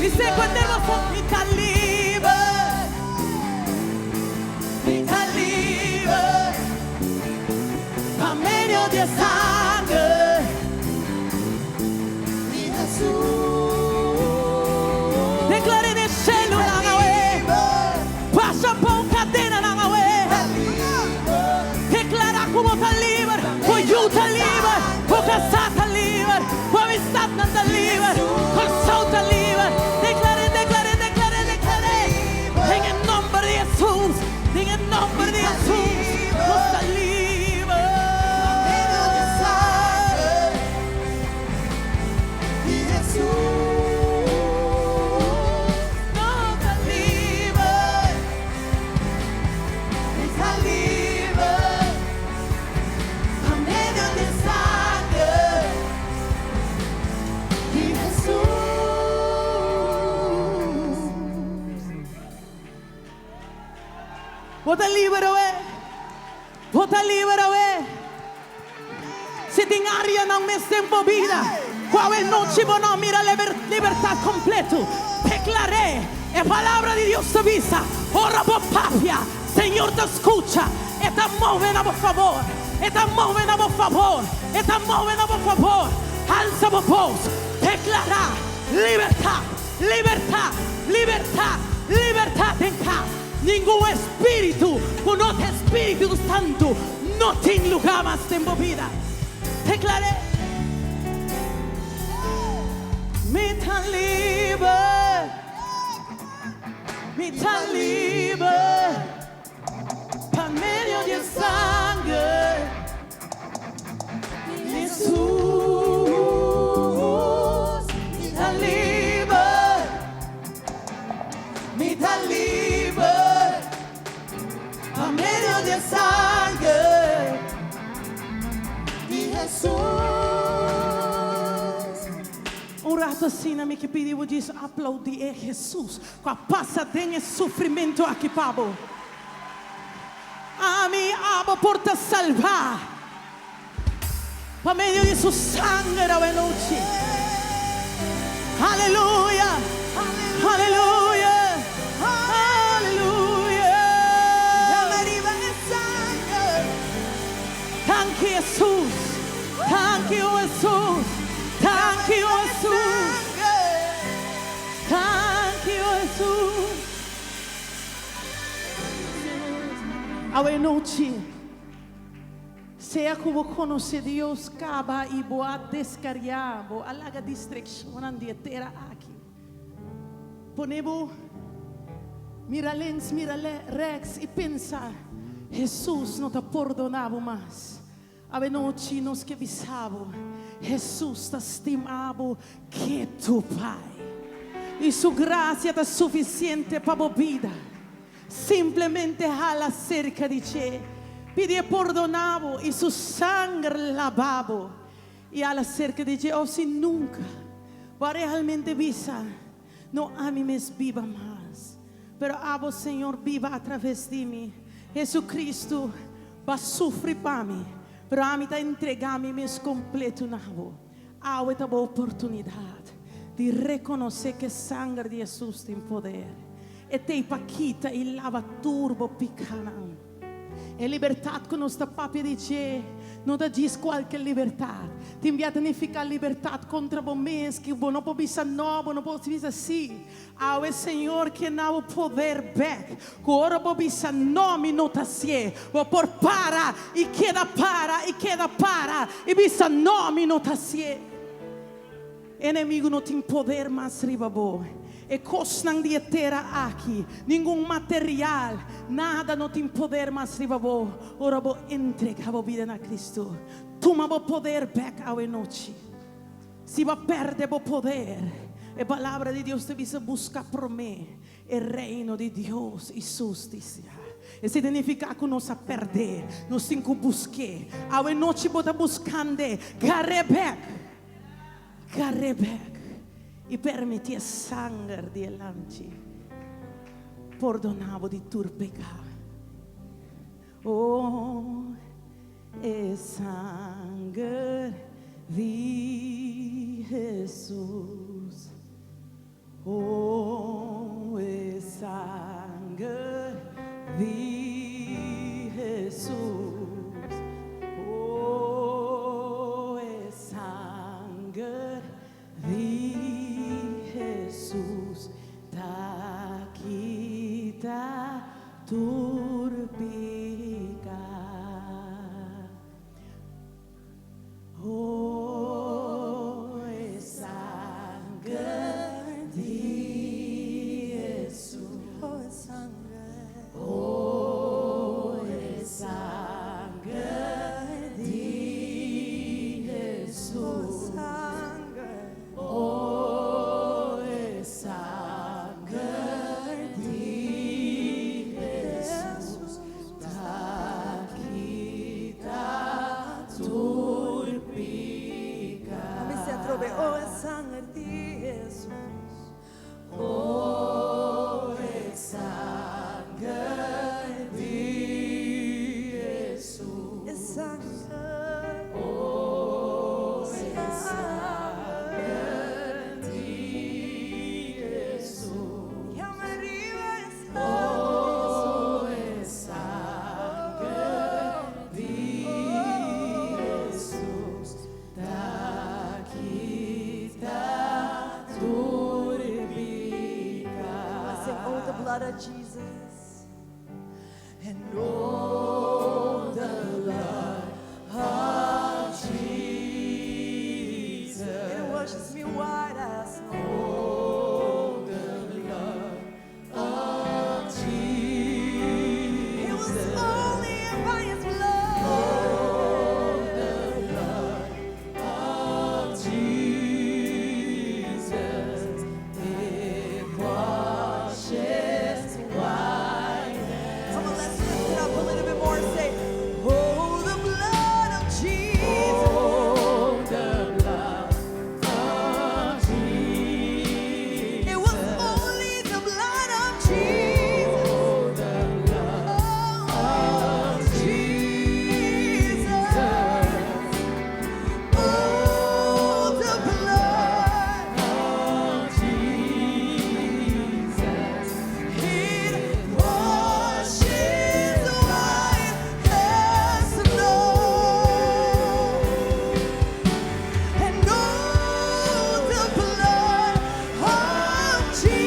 C: Bis'é ku henter bo mi ta liber. Mi ta liber. Pa medio di e sanger
A: di Hesus.
C: Deklar'é den shelu nan awe. Pasa bou kadenanan awe. Deklará ku bo ta liber, ku yu ta liber, ku kasá ta liber, ku amistatnan ta liber, Kòrsou ta liber. Deklar'é, deklar'é, deklar'é, deklar'é. Den e nòmber di Hesus, den e nòmber di Hesus, nos ta liber.
A: Medio di sanger di Hesus.
C: Nos ta liber.
A: Mi ta liber. Pa medio di sanger di Hesus.
C: Bo ta liber, awe. Bo ta liber, awe. Si tin áreanan den bo bida, ku awe nochi bo no mira libertat kompleto. Deklar'é, e palabra di Dios ta bisa. Ora bo papia, Señor ta skucha. E ta move na bo fabor. E ta move na bo fabor. E ta move na bo fabor. Alsa bo bos. Deklará libertat, libertat, libertat, libertat den kas. Ningun spiritu, ku no ta Spiritu Santu, no tin lugá mas den bo bida. Deklar'é. Mi ta liber. Mi ta liber. Pa medio di sanger.
A: Hesus, mi ta liber. Mi ta liber. Pa medio di sanger di Hesus.
C: Un ratu asina, mi ke pidi bo aploudí Hesus ku a pasa den sufrimentu aki pa bo. Ami abo por ta salvá. Pa medio di su sanger awe nochi. Aleluya. Aleluya. Aleluya.
A: Arriba e sanger.
C: Thank you, Jesus. Thank you, Jesus. Thank you, Jesus. Thank you, Jesus. Awe nochi, sea ku bo konosé Dios kaba i bo a deskariá, bo a laga distrakshon di tera aki. Pone bo mira links, mira rechts i pensa, Hesus no ta pordoná bo mas. Awe nochi nos ke bisa bo, Hesus ta stima bo ketu bai. I su grasia ta sufisiente pa bo bida. Simplemente hala serka di dje. Pidi pordoná bo i su sanger laba bo. I hala serka di dje, òf si nunka. Bo a realmente bisa. No ami mes biba mas. Pero abo, Señor, biba atraves di mi. Jesucristo, b'a sufri pa mi. Pero ami ta entregá mi mes kompleto na bo. Awe ta bo oportunidat di rekonosé ku sanger di Hesus tin poder. E ta pa kita i laba tur bo pikánan. E libertat ku nos ta papia di dje, no ta djis kualke libertat. Tin bia ta nifiká libertat kontra bo mes, ku bo no por bisa no, bo no por bisa si. Awe Señor ke duna bo poder bèk. Ku ora bo bisa no, mi no ta hasié. Bo por para i keda para i keda para i bisa no, mi no ta hasié. Enemigu no tin poder mas riba bo. E kosnan di tera aki, ningun material, nada no tin poder mas riba bo. Ora bo entregá bo bida na Kristu. Tuma bo poder bèk awe nochi. Si bo a pèrdè bo poder, e palabra di Dios ta bisa buska promé e reino di Dios i su hustisia. Esei ta nifiká ku nos a pèrdè, nos tin ku buska. Awe nochi bo ta buskando, gar'é bèk. Gar'é bèk. I permití e sanger di Lamchi pordoná bo di tur piká. Oh, e sanger di Hesus. Oh.
A: of Jesus. And oh, the blood of Jesus. It washes me white as snow. Oh, the blood of Jesus. It was only by His blood. Oh, the blood of Jesus. It washes white. Come on, let's lift it up a little bit more. Say, Oh, the blood of Jesus. Oh, the blood of Jesus. It was only the blood of Jesus. Oh, the blood of Jesus. Oh, the blood of Jesus. It washes white as snow. And oh, the blood of Jesus.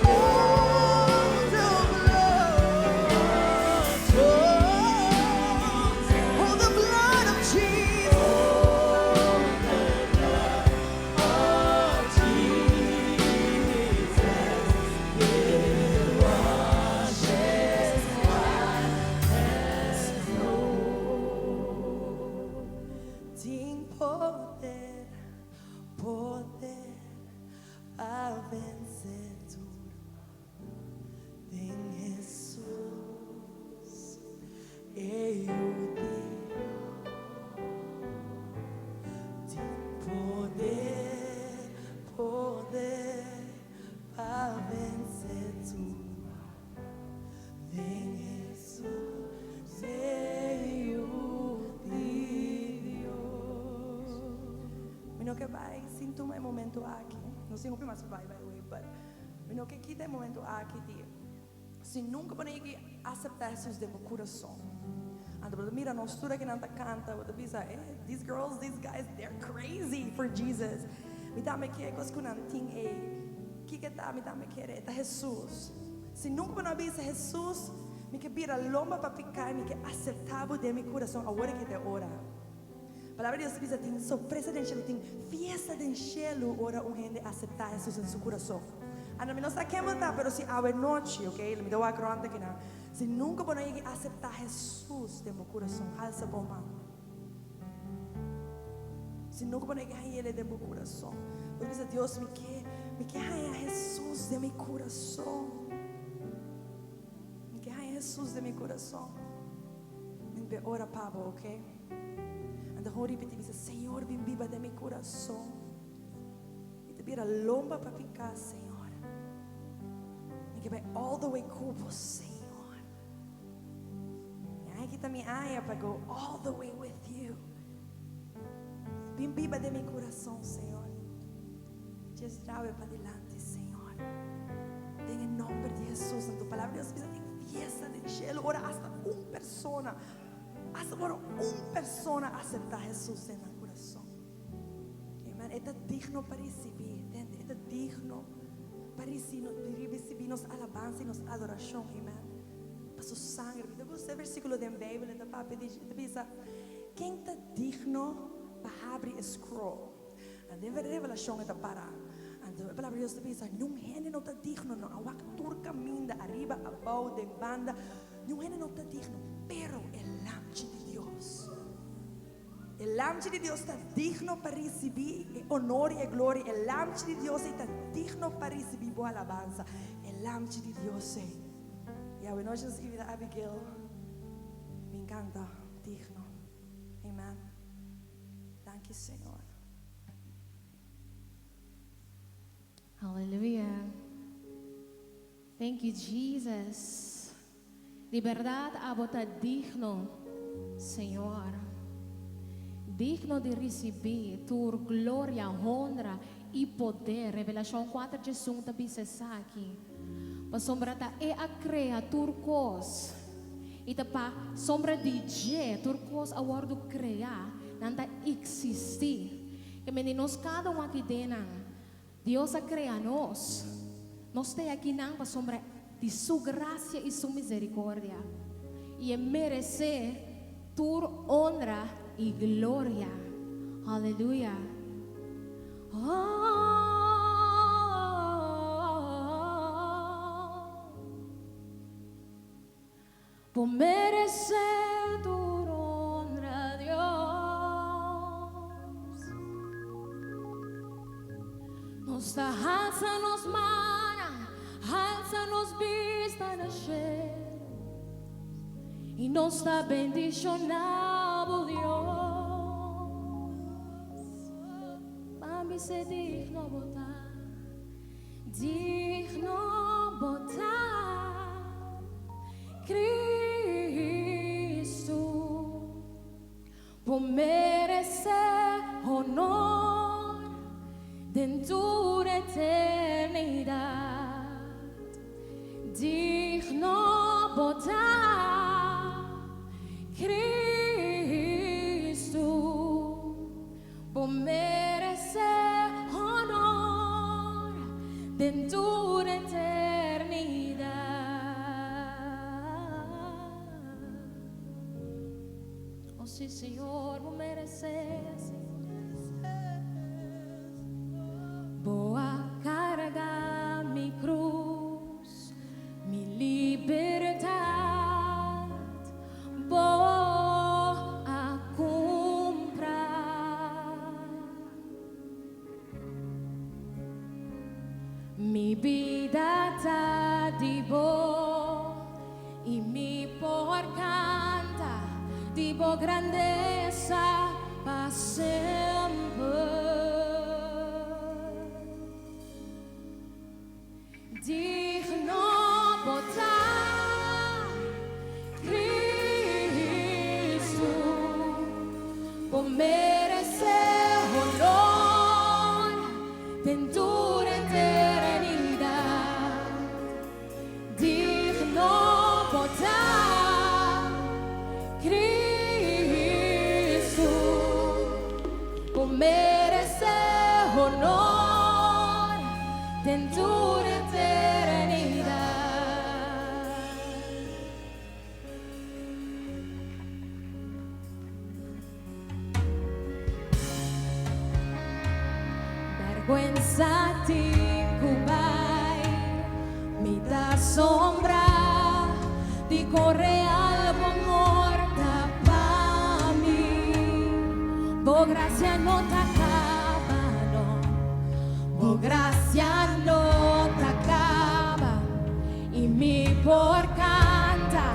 A: Oh, the blood. Oh, the blood of Jesus. Oh, the blood of Jesus. It washes white as snow. Tin poder, poder pa vense tur den Jesus. E Tin poder, poder pa vense tur den Jesus. E Dios. Mi no ke bai sin tuma e momento aki. No sin hopi mas bai, by the way, but mi no ke kita e momento aki di si nunka bo a aseptá Jesus den bo kurason. Anto, mira, nos tur ku nan ta kanta, bo ta bisa, these girls, these guys, they're crazy for Jesus. Mi tambe ke kos ku nan tin e. Kiko ta, mi tambe ke, ta Jesus. Si nunka bo a bisa Jesus, mi ke bira lomba pa piká, mi ke aseptá bo den mi kurason, awor ku ta ora. Palabra di Dios bisa tin sorpresa den shelu, tin fiesta den shelu, ora un hende aseptá Jesus den su kurason. Anto, mi no sa ken ta, pero si awe nochi, ok? Mi ta wak rònt aki no. Si nunka bo a aseptá Jesus den bo kurason, alsa bo man. Si nunka bo a hañ'é den bo kurason. Bo bisa, Dios, mi ke haña Jesus den mi kurason. Mi ke haña Jesus den mi kurason. Mi ta ora pa bo, ok? Anto, ripití, bisa, Señor, bin biba den mi kurason. Mi ta bira lomba pa piká, Señor. Mi ke bai all the way ku bo, Señor. I kita mi aya pa go all the way with you. Bin biba den mi kurason, Señor. Just traha pa dilanti, Señor. Den nòmber di Jesus, na tu palabra, Dios bisa tin fiesta den shelu. Ora asta un persona, asta ora un persona aseptá Jesus den nan kurason. Amen. E ta digno pa risibí, entendé? E ta digno pa risibí nos alabansa i nos adorashon. Amen. Pa su sanger. Mi gusta e versíkulo di Beibel, ta papia di bisa, ken ta digno pa habri e scroll? Anto, den Revelashon ta para. Anto, e palabra di Dios ta bisa, ningun hende no ta digno, no. A wak tur kaminda, ariba, abou, den banda. Ningun hende no ta digno, pero e lamchi di Dios. E lamchi di Dios ta digno pa risibí honor i gloria. E lamchi di Dios ta digno pa risibí bo alabansa. E lamchi di Dios. I awe nochi nos invitá Abigail. Mi enkantá. Digno. Amen. Thank you, Señor.
B: Hallelujah. Thank you, Jesus. Di berdat, abo ta digno, Señor. Digno di risibí tur gloria, honra i poder. Revelashon 4, Jesus ta bisa aki. Pasombra ta El a krea tur kos. I ta pa sombra di dje, tur kos a wòrdu kreá, nan ta eksistí. Ke men nos kada un aki den.
D: Dios a crea nos. Nos ta akinan pasobra di su gracia y su misericordia. Y E merece tur honra y gloria. Aleluya. Oh, Bo merece tur honra, Dios. Nos ta halsa nos man, halsa nos bista na cielo. Y nos ta bendiciona bo, Dios. Pa mi ta digno bo ta, digno bo ta. Cristo, bo merece honor den tur eternidad. Digno bo ta, Cristo, bo merece honor den tur eternidad. Oh sí, Señor, bo merece, Señor. Bo a carga mi cruz, mi libertad. Bo a cumpra. Mi bida ta di bo y mi por canta di bo grandeza pa semper. Digno bo ta, Cristo, bo merece honor den tur eternidad. Digno bo ta, Cristo, bo merece honor den tur eternidad. Berguensa tin cu bay, mi ta asombra di con real bo amor ta pa mi. Bo gracia no ta caba, no. Bo gracia no ta caba. Y mi por canta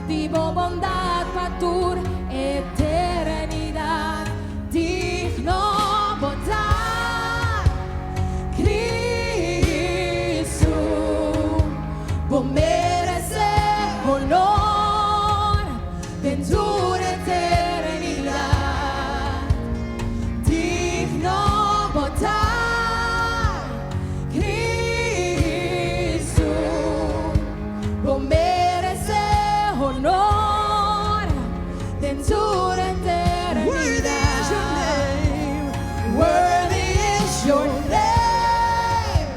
D: di bo bondad pa tur eternidad. Digno bo ta, Cristo, bo merece honor den tur eternidad. Digno bo ta, Cristo, bo merece honor den tur eternidad.
A: Worthy is your name. Worthy is your name,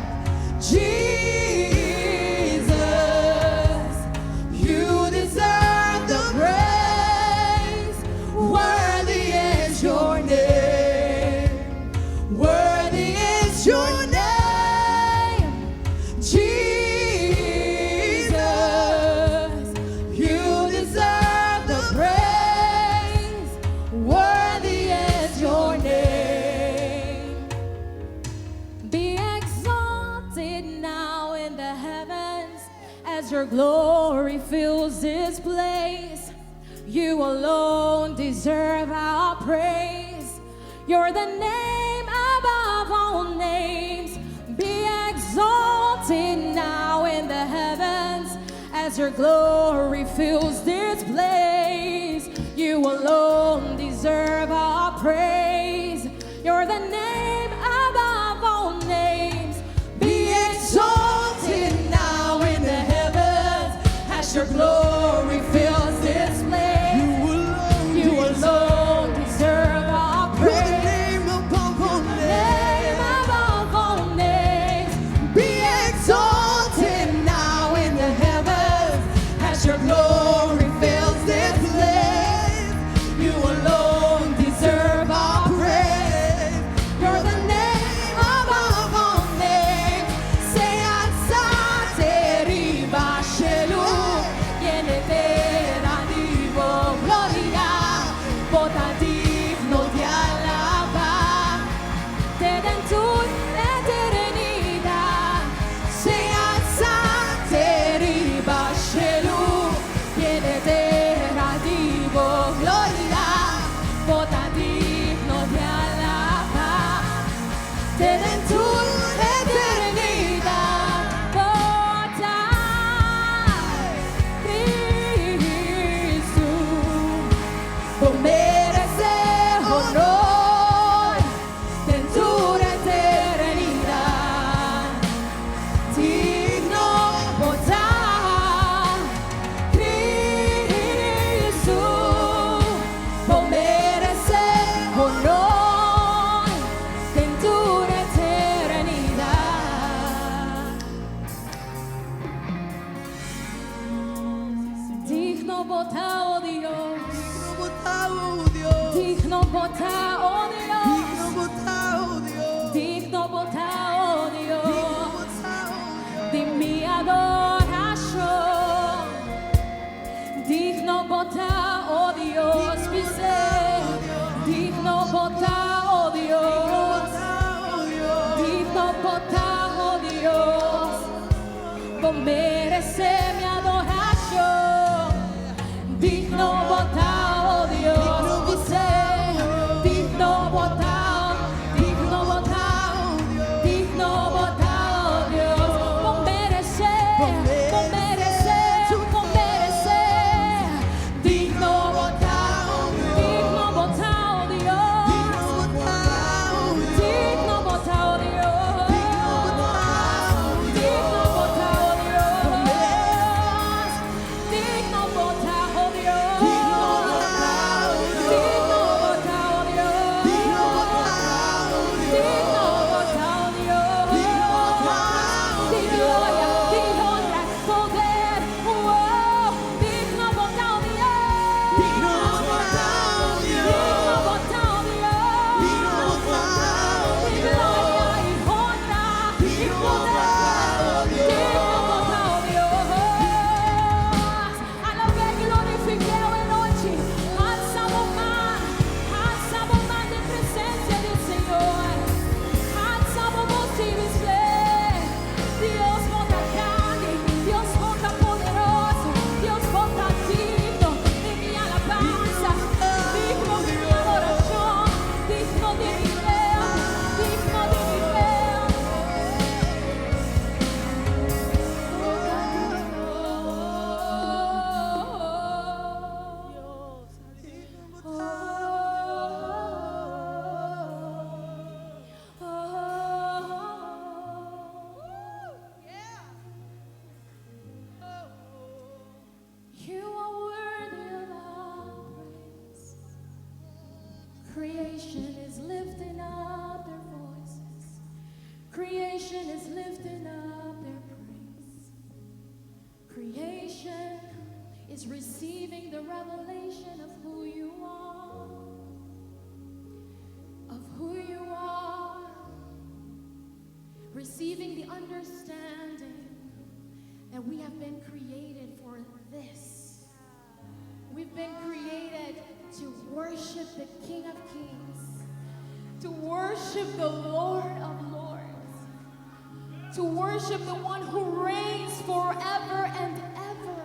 A: Jesus. You deserve the praise. Worthy is your name. Worthy is your name, Jesus. You deserve the praise. Worthy is your name.
D: Be exalted now in the heavens as your glory fills this place. You alone deserve our praise. You're the name above all names. Be exalted now in the heavens as your glory fills this place. You alone deserve our praise. You're the name above all names.
A: Be exalted now in the heavens as your glory fills this place.
D: You alone deserve our
A: You're the
D: praise.
A: name above all names.
D: Name above all names. Bo ta, oh Dios.
A: Digno bo ta, oh Dios.
D: Digno bo ta, oh
A: Digno
D: Dios.
A: bo ta, oh Dios.
D: Di mi adorashon. Digno bo ta, oh Dios, bis'é. Digno bo ta, oh Dios. Digno bo ta, oh Dios. Bo meresé mi adorashon. Digno bo ta, oh Dios, bis'é. Digno bo ta, digno bo ta, digno bo ta, oh Dios. Bo meresé, bo meresé, bo meresé. Digno bo ta, digno bo ta, oh Dios. Digno bo ta, oh Dios. Digno bo ta, oh Dios. Digno bo ta, oh Dios. Digno bo ta, oh Dios. Digno bo ta, oh Dios. Di gloria, di honra, poder. Oh, digno bo ta, oh Dios. Digno bo ta, oh Dios. Di gloria i honra i poder. Digno bo ta, oh Dios. Alab'é, glorifik'é e nochi. Alsa bo man, alsa bo man den presensia di Señor. Alsa bo bos i bis'é. Dios bo ta grandi, Dios bo ta poderoso, Dios bo ta digno di mi alabansa, digno di mi adorashon, digno di mi fe, digno di mi fe. Bo ta digno. Oh, oh. You are worthy of our praise. Creation is lifting up their voices. Creation is lifting up their praise. Creation is receiving the revelation of who you are. Of who you are. Receiving the understanding that we have been created for this. We've been created to worship the King of Kings, to worship the Lord of Lords, to worship the one who reigns forever and ever.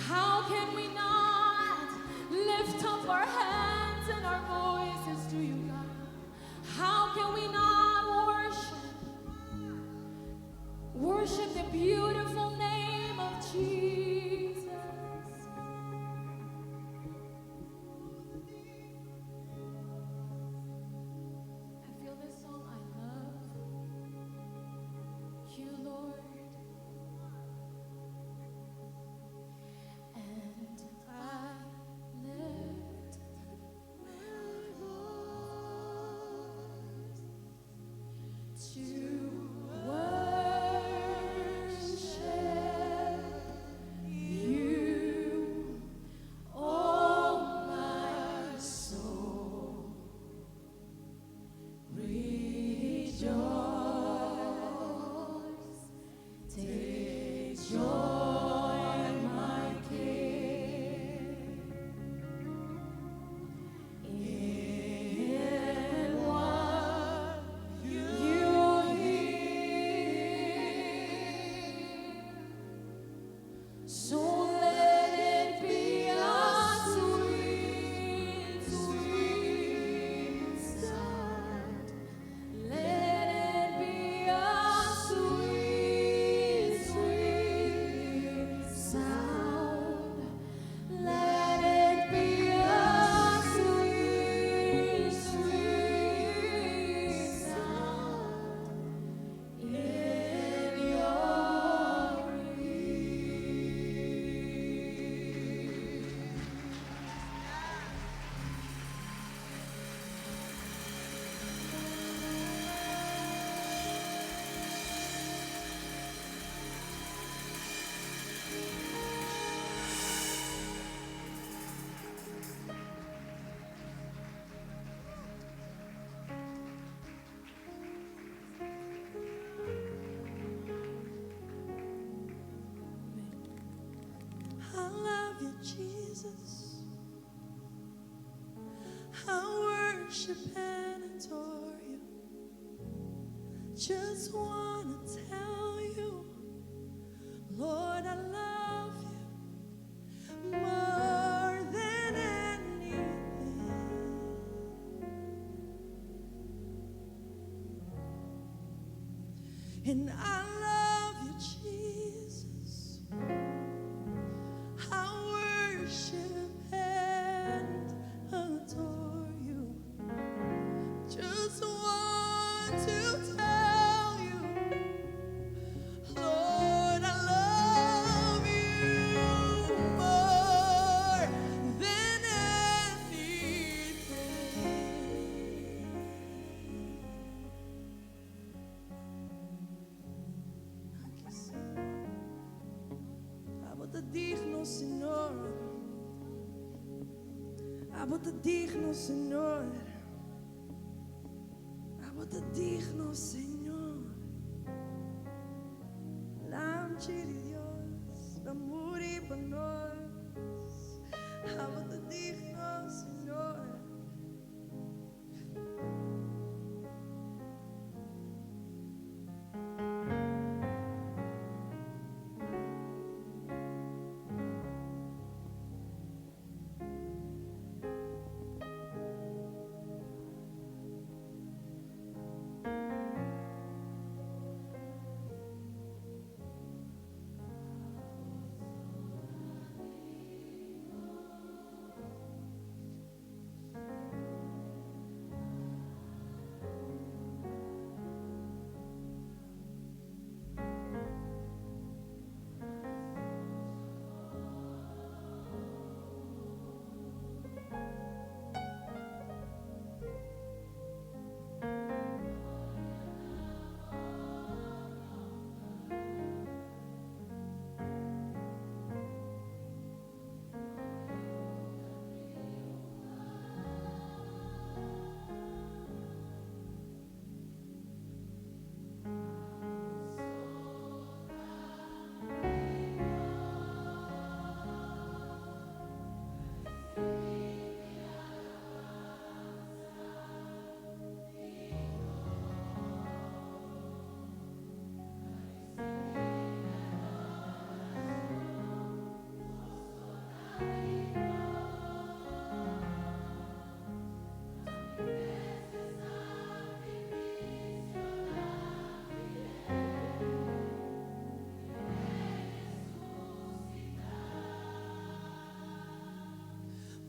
D: How can we not lift up our hands and our voices to you, God? How can we not worship? Worship the beautiful name of Jesus. I feel this song. I love you, Lord. And I lift my voice to worship you, oh my soul. Rejoice, take joy, my King, in what you hear.
A: Worship and adore you. Just wanna tell you, Lord, I love you more than anything. And I love you, Jesus. I worship and adore you. Just want to tell you, Lord, I love you more than anything. Dank je, Señor. Abo ta digno, Señor. Abo ta digno, Señor. Abo ta digno, Señor. Lamchi di Dios, a muri pa nos. Abo ta digno, Señor.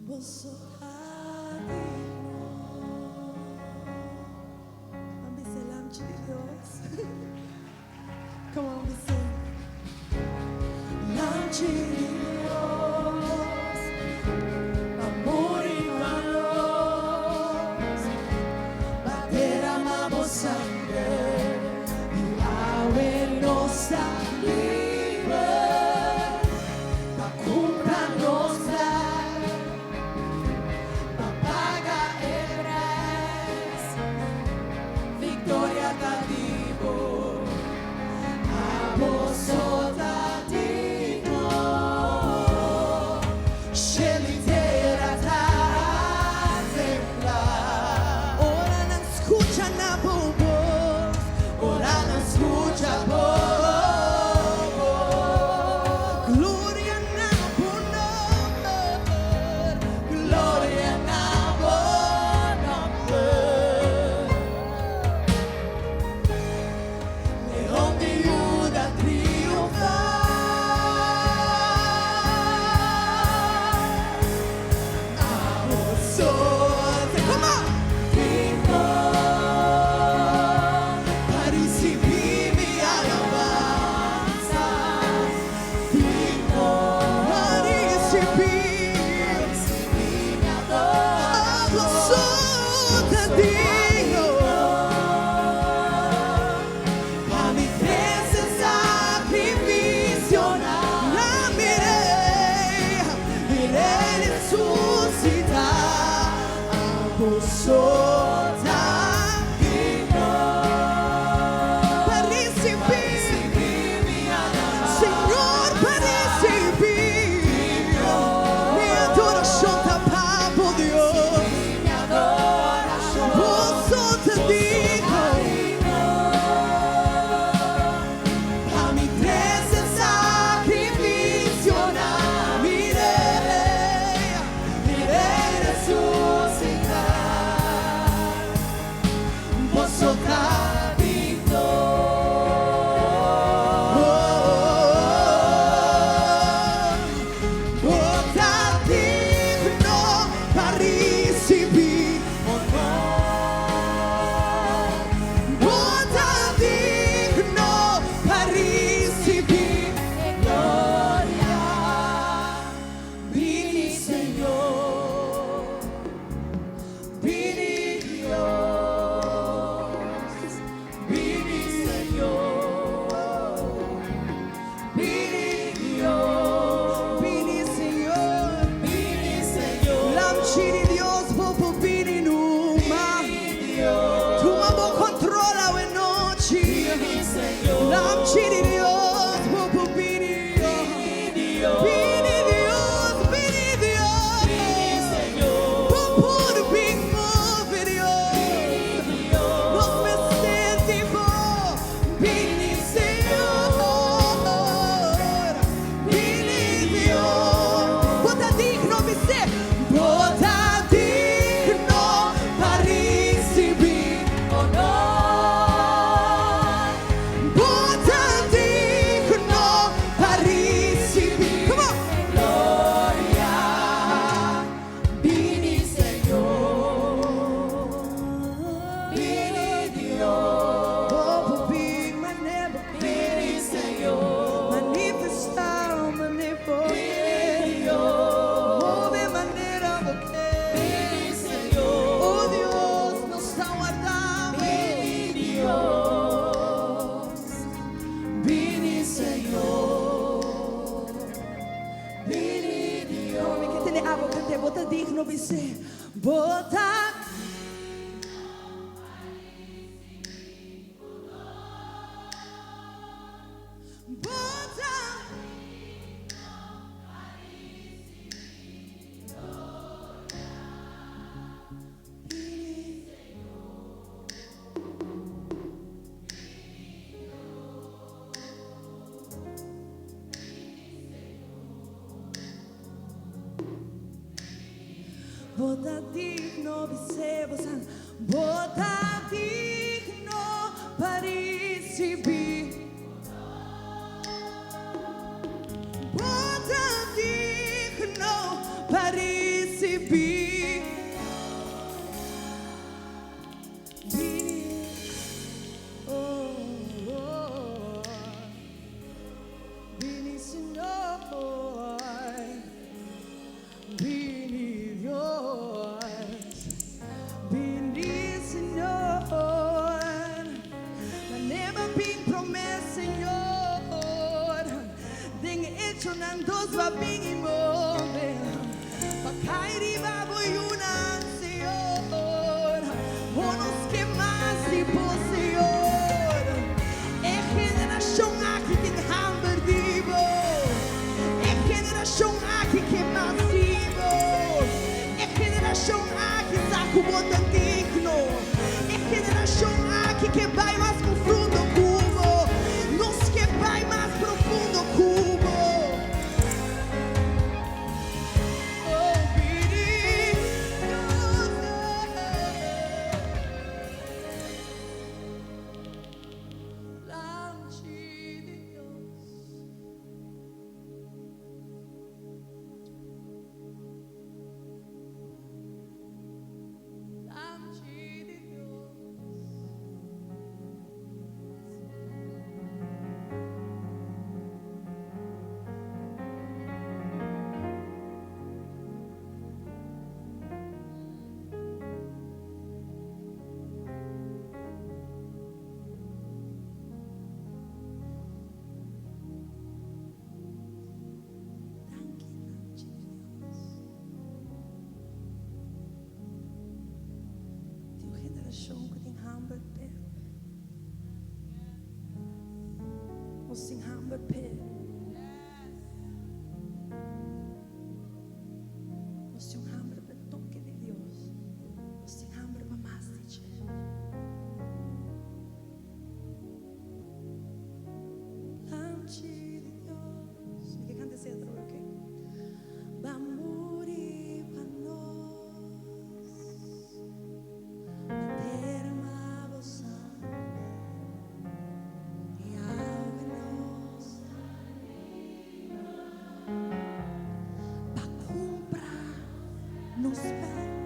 A: Boso ta digno. Ban bisa Lamchi di Dios. Come on, we sing. Lamchi di Dios, a muri pa nos, a derama bo sanger, i awe nos ta liber, pa kumpra nos pa paga e preis, viktoria ta di bo, abo so ta digno, shelu i tera ta tembla. Ora nan skucha na bo bos, ora nan skucha bo bos. Gloria na bo nòmber, gloria na bo nòmber. Leon di Juda triunfá. Abo so ta, come on! Digno pa risibí mi alabansa. Digno pa risibí Abo so ta digno. Pa mi trese sakrifisio na mi Rei, mi Rei resusitá. Abo so ta digno. Pa risibí, Señor, pa risibí mi adorashon ta pa bo Dios. Abo kant'é, bo ta digno bis'é. Bo ta. Bo ta. Bo ta digno, bis'é bo san. Bo ta digno pa risibí. Bo ta digno pa risibí. Bini, oh, oh, bini Señor, bini Dios, bini Señor. Manera b'a bin promé, Señor, den Echonan 2 b'a bin i move, pa kai riba bo yunan, Señor. Oh, nos ke mas di bo, Señor. E generashon aki tin hamber di bo. E generashon aki ke mas di bo. E generashon aki sa ku bo ta digno. E generashon aki ke bai mas profundo ku bo. Nos ke bai mas profundo ku bo. Oh, bini Dios. Lamchi di Dios. Lamchi di Dios. Danki, Lamchi di Dios. Tin un generashon ku tin hamber p'e. Nos tin hamber p'e. Nos tin un hamber p'e toke di Dios. Nos tin hamber pa mas di dje. Lamchi di Dios. Mi ke kanta esei atrobe, ok? B'a muri pa nos, b'a derama bo sanger i awe nos ta Pa kumpra nos bek,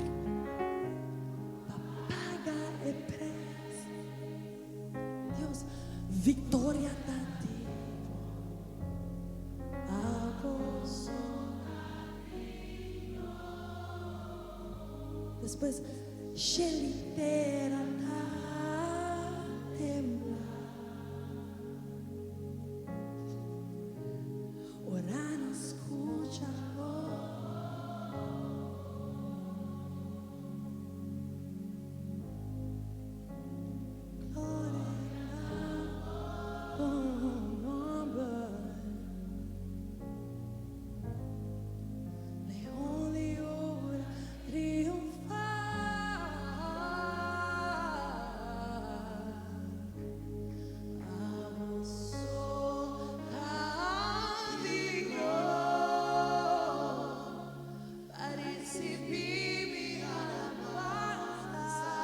A: pa paga e prijs. Dios, viktoria ta di bo. Abo so ta digno. Despues, shelu i tera ta tembla. Ora nan skucha bo. Gloria na bo nomber. Leon di Juda triunfá. Abo so ta digno pa risibí mi alabansa.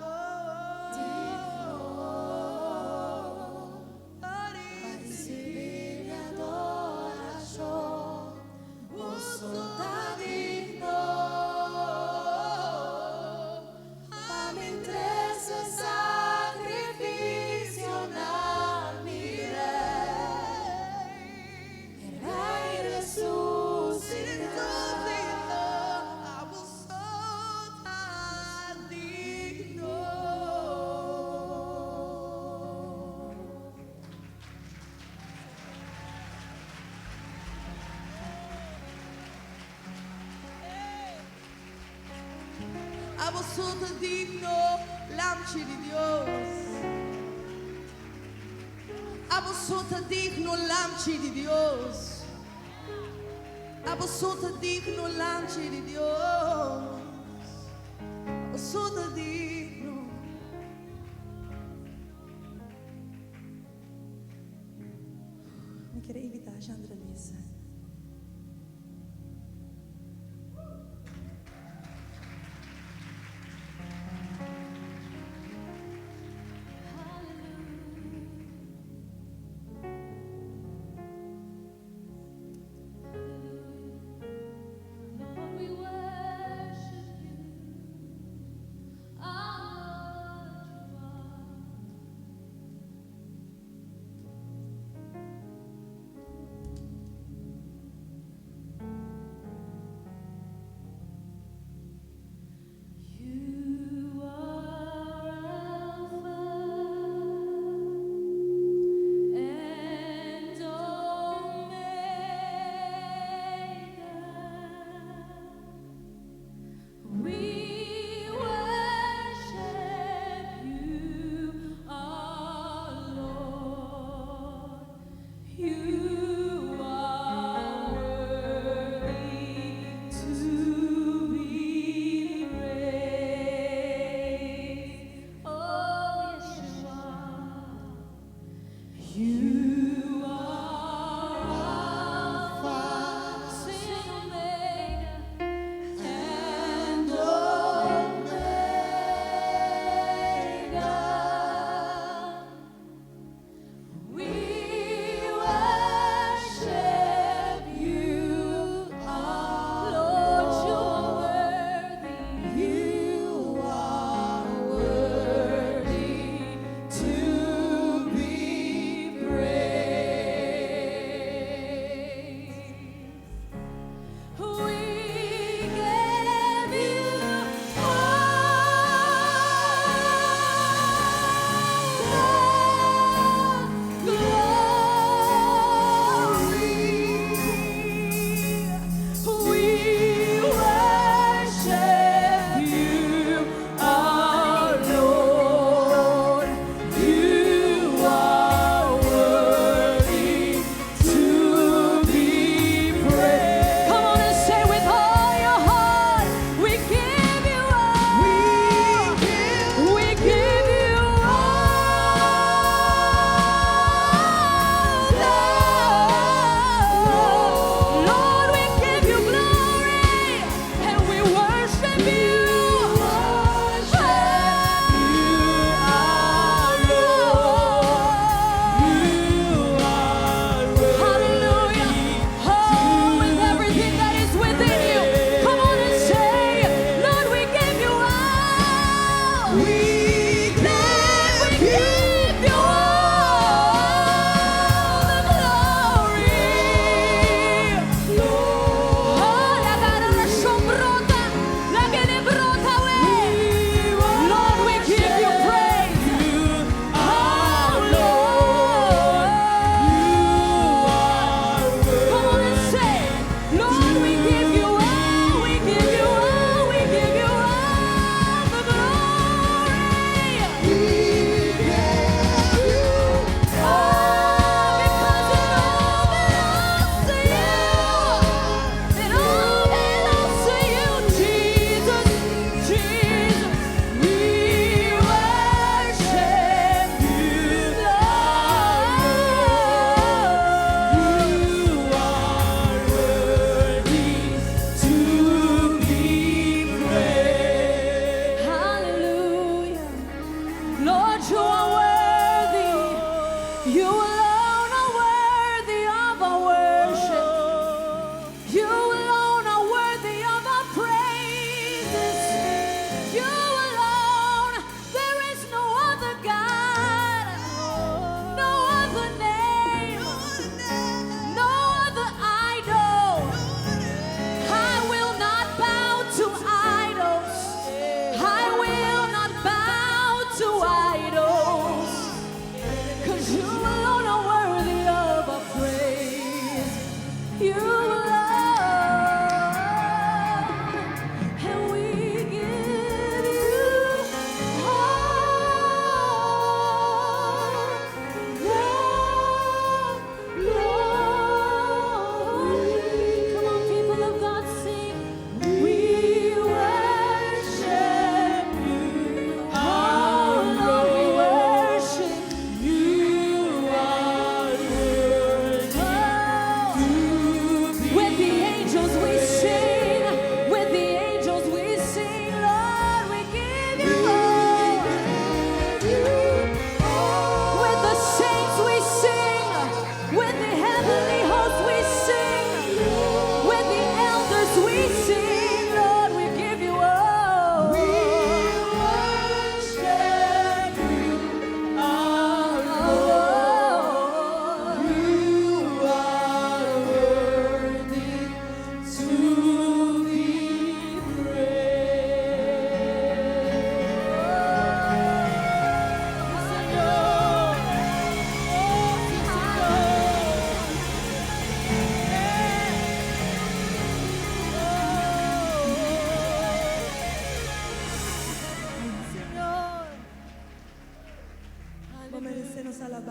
A: Oh, pa risibí mi adorashon. Bo so ta digno pa mi trese sakrifisio na mi Rei. Rei resusitá. Abo Abo so ta digno, Lamchi di Dios. Abo so ta digno, Lamchi di Dios. Abo so ta digno, Lamchi di Dios. Abo so ta digno. Mi kier invita Chandra Lisa.
D: Lord, we worship you. Our you are.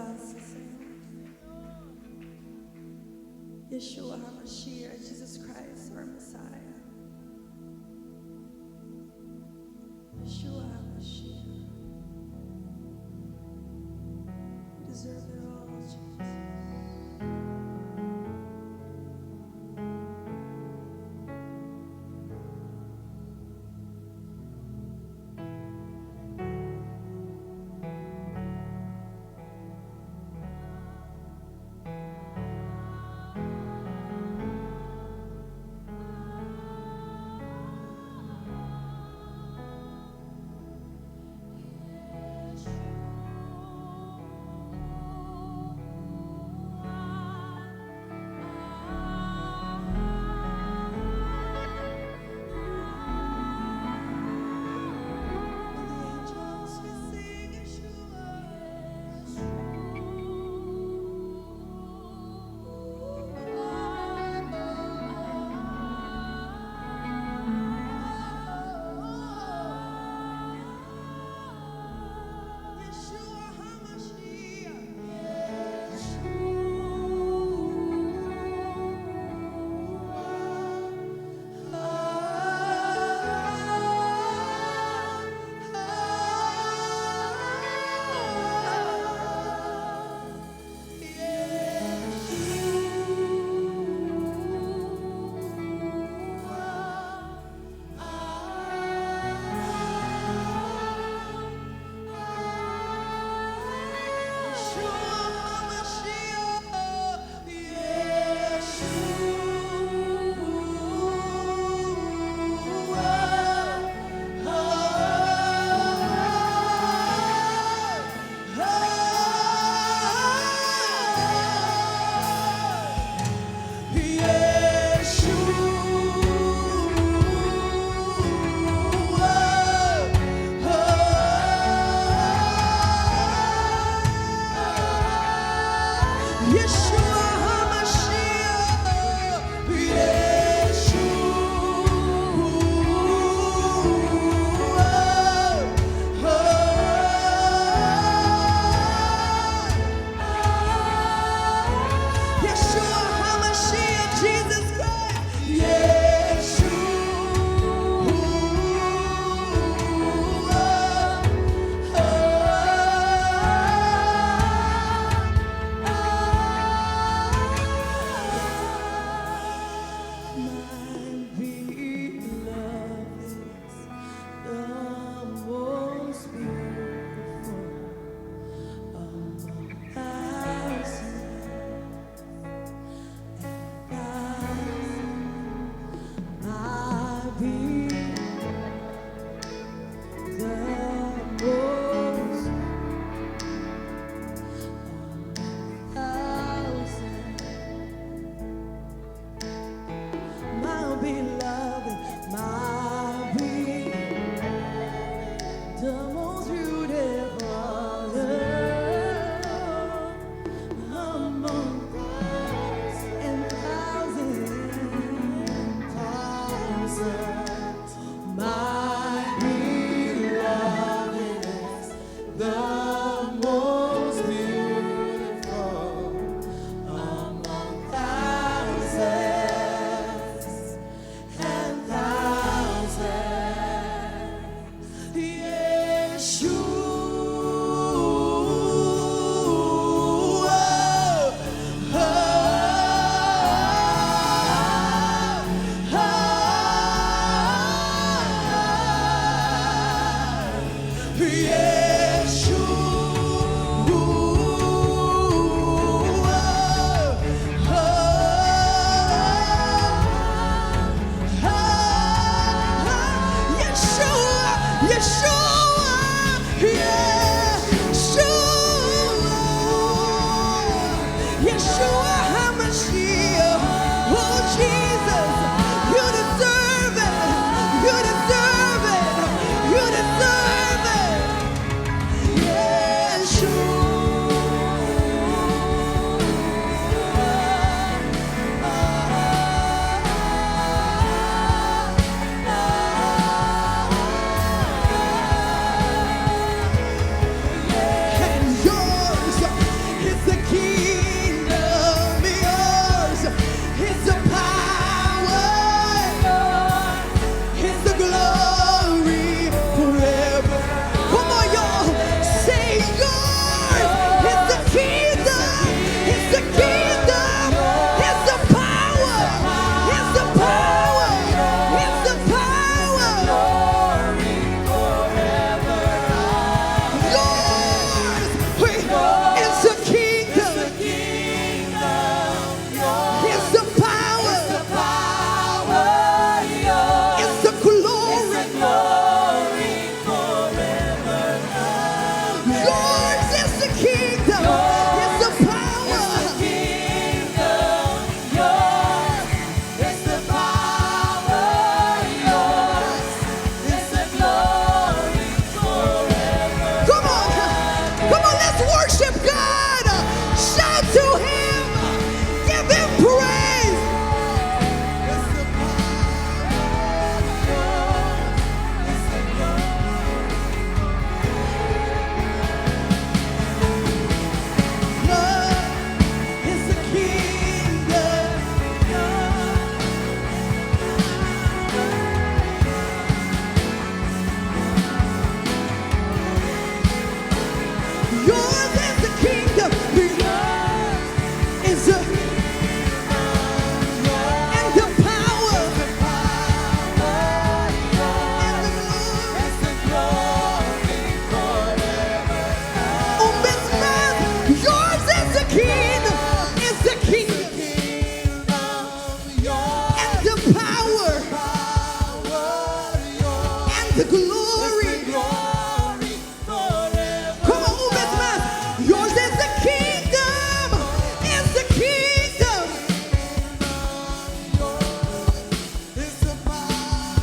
A: Alabansa, Señor. Yeshua HaMashiach, Jesus Christ, our Messiah. Yeshua HaMashiach. You deserve it all, Jesus. With the angels we sing Yeshua. Yeshua HaMashiach. Yeshua HaMashiach. Yeshua. Yeshua HaMashiach, Yeshua, Yeshua HaMashiach, Jesus Christ, Yeshua. My beloved is the most beautiful among thousands and thousands. My beloved, the most among thousands. My beloved, my beloved, the most beautiful among thousands and thousands, thousands. My beloved is the most beautiful among thousands and thousands. Yeshua. the glory.
C: Glory forever.
A: Come on, un bes mas. Yours is the kingdom. Is the kingdom.
C: Is the power.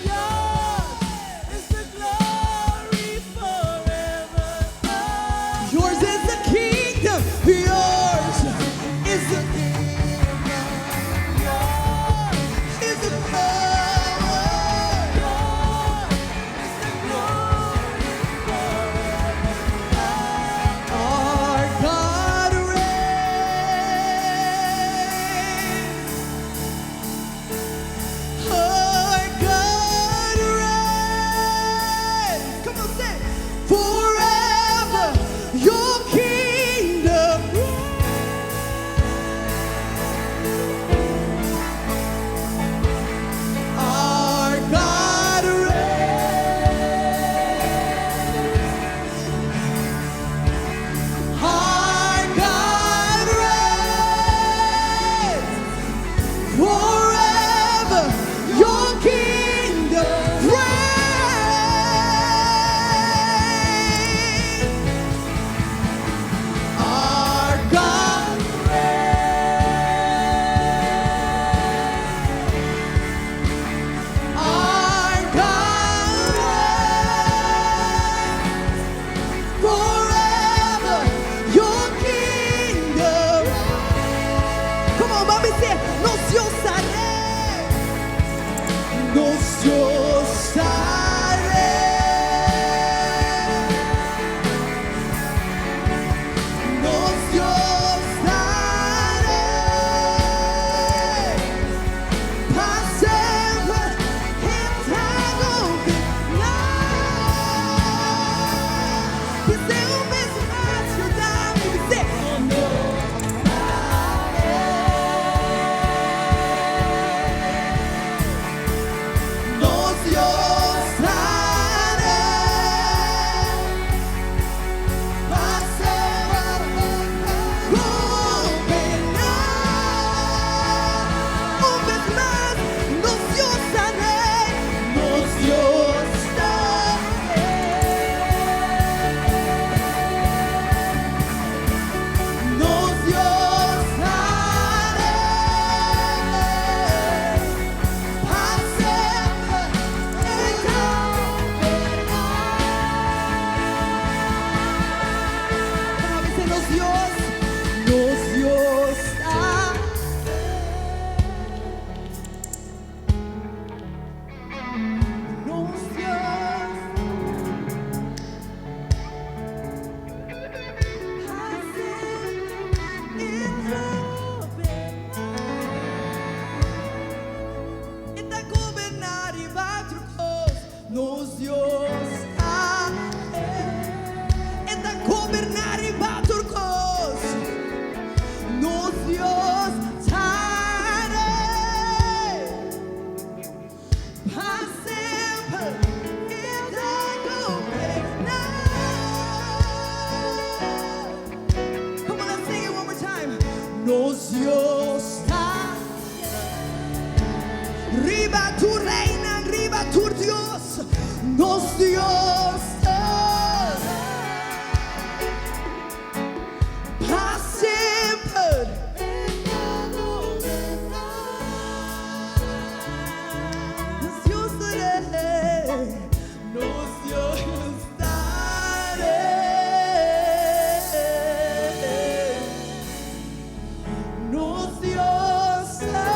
C: Yours is the glory forever.
A: Yours is the kingdom. Yours is the
C: Kingdom. Yours
A: is the power.
C: is the glory forever.
A: Our God reigns. Our God reigns. Come on, say it. Forever. Your kingdom. Our God reigns. Our God reigns forever. Your kingdom reigns. Our God reigns. Our God reigns forever. Your kingdom. Come on, mami, say, Nos Dios ta rei. Nos Dios ta rei. Nos Dios ta rei. Pa semper E ta goberná. Bis'é un bes mas, yuda mi, bis'é. Nos ta rei. Nos Dios ta rei. Pa semper goberná. Un bes mas, nos Dios ta rei. Nos Dios ta rei. Nos Dios ta rei. Pa semper E ta goberná. Come on, say, Nos Dios, nos Dios ta Nos Dios pa semper E ta goberná. E ta goberná riba tur kos. Nos Dios ta E ta goberná riba tur kos. Nos Dios ta rei. Pa semper E ta goberná. Come on, let's sing it one more time. Nos Dios ta Riba tur reina, riba tur Dios, nos Dios ta Pa semper
C: goberná.
A: Nos Dios ta rei, nos Dios ta rei. Nos Dios ta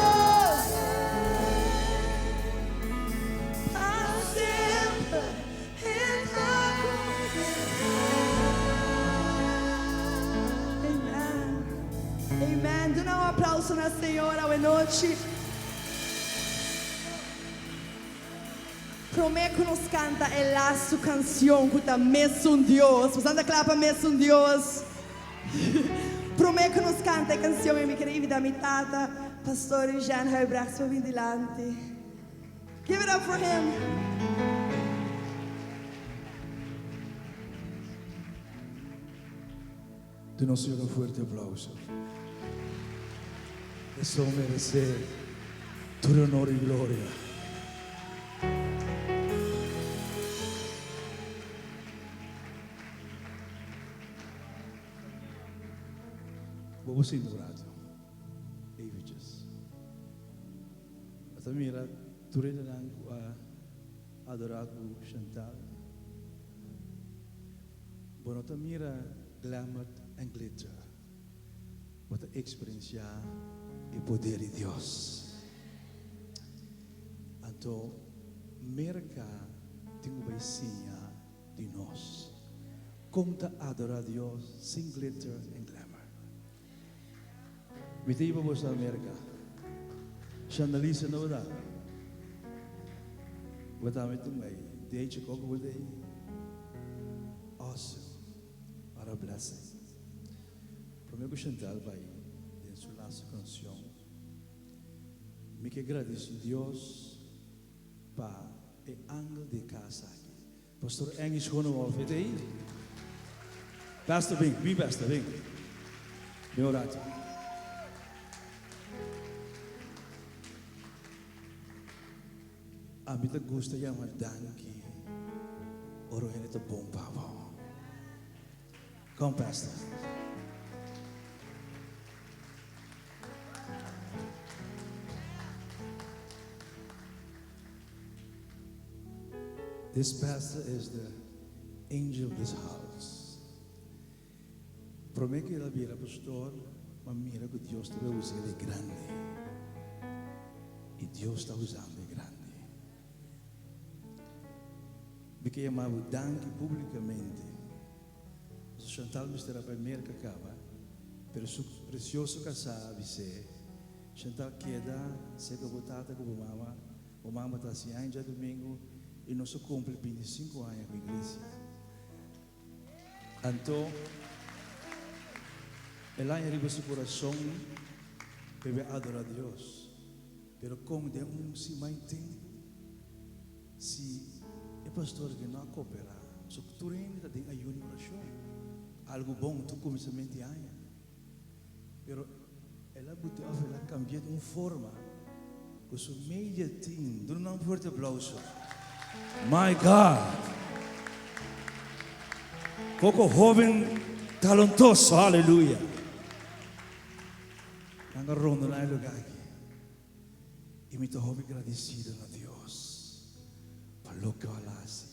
A: Pa semper E ta goberná. Amen. Amen. Duna un aplouso na Señor awe nochi. Promé ku nos kanta e lastu kansion ku ta Mesun Dios. Boso ta kla pa Mesun Dios. Promé ku nos kanta e kansion mi ke invitá mi tata, Pastor Jean Huibrechts, pa bin dilanti. Give it up for him.
E: Duna Señor un fuerte aplouso. E so meresé tur honor i gloria. bo sinta un rato. Eventjes. Bo ta mira tur hendenan ku a adorá ku Chantal. Bo no ta mira glamour en glitter. Bo ta eksperensiá e poder di Dios. Anto Merka tin ku bai siña di nos kon ta adorá Dios sin glitter en glamour. Mi ta hiba boso a Merka. Shandalisa no bo ta? Bo ta mi tin ei dechi koko bo ta ei? Awesome. What a blessing. Prome ku Chantal bai den su laatste kanshon, mi ke gradisi Dios pa e angel di e kas aki. Pastor Angie Schoenewolf e ta ei? Pastor bin, bin pastor, bin. Bin un rato. Ami ta gusta yama danki ora un hende ta bon pa bo. Come pastor. This pastor is the angel of this house. Prome ku el a bira pastor, m'a mira ku Dios ta bai us'é de grandi. I Dios ta usando e grandi. Mi ke yama bo danki publikamente. Pasobra Chantal mester a bai Merka kaba, pero su precioso kasá a bis'é, Chantal keda serka bo tata ku bo mama, bo mama ta hasi aña djadumingu i nos a kumpli bintisinku aña ku iglesia. Anto el haña riba su kurason pa e bai adorá Dios. Pero kon den un siman tempu si e pastor ke no a koperá, so tur hende ta den ayuno i orashon, algu bon tur kuminsamentu di aña. Pero el a buti òf el a kambiá den un forma ku su media team, duna nan un fuerte aplauso. My God! Poko hoben talentoso, aleluya! Nan a rondoná e lugá aki i mi ta hopi gradisido na Dios pa loke al a hasi.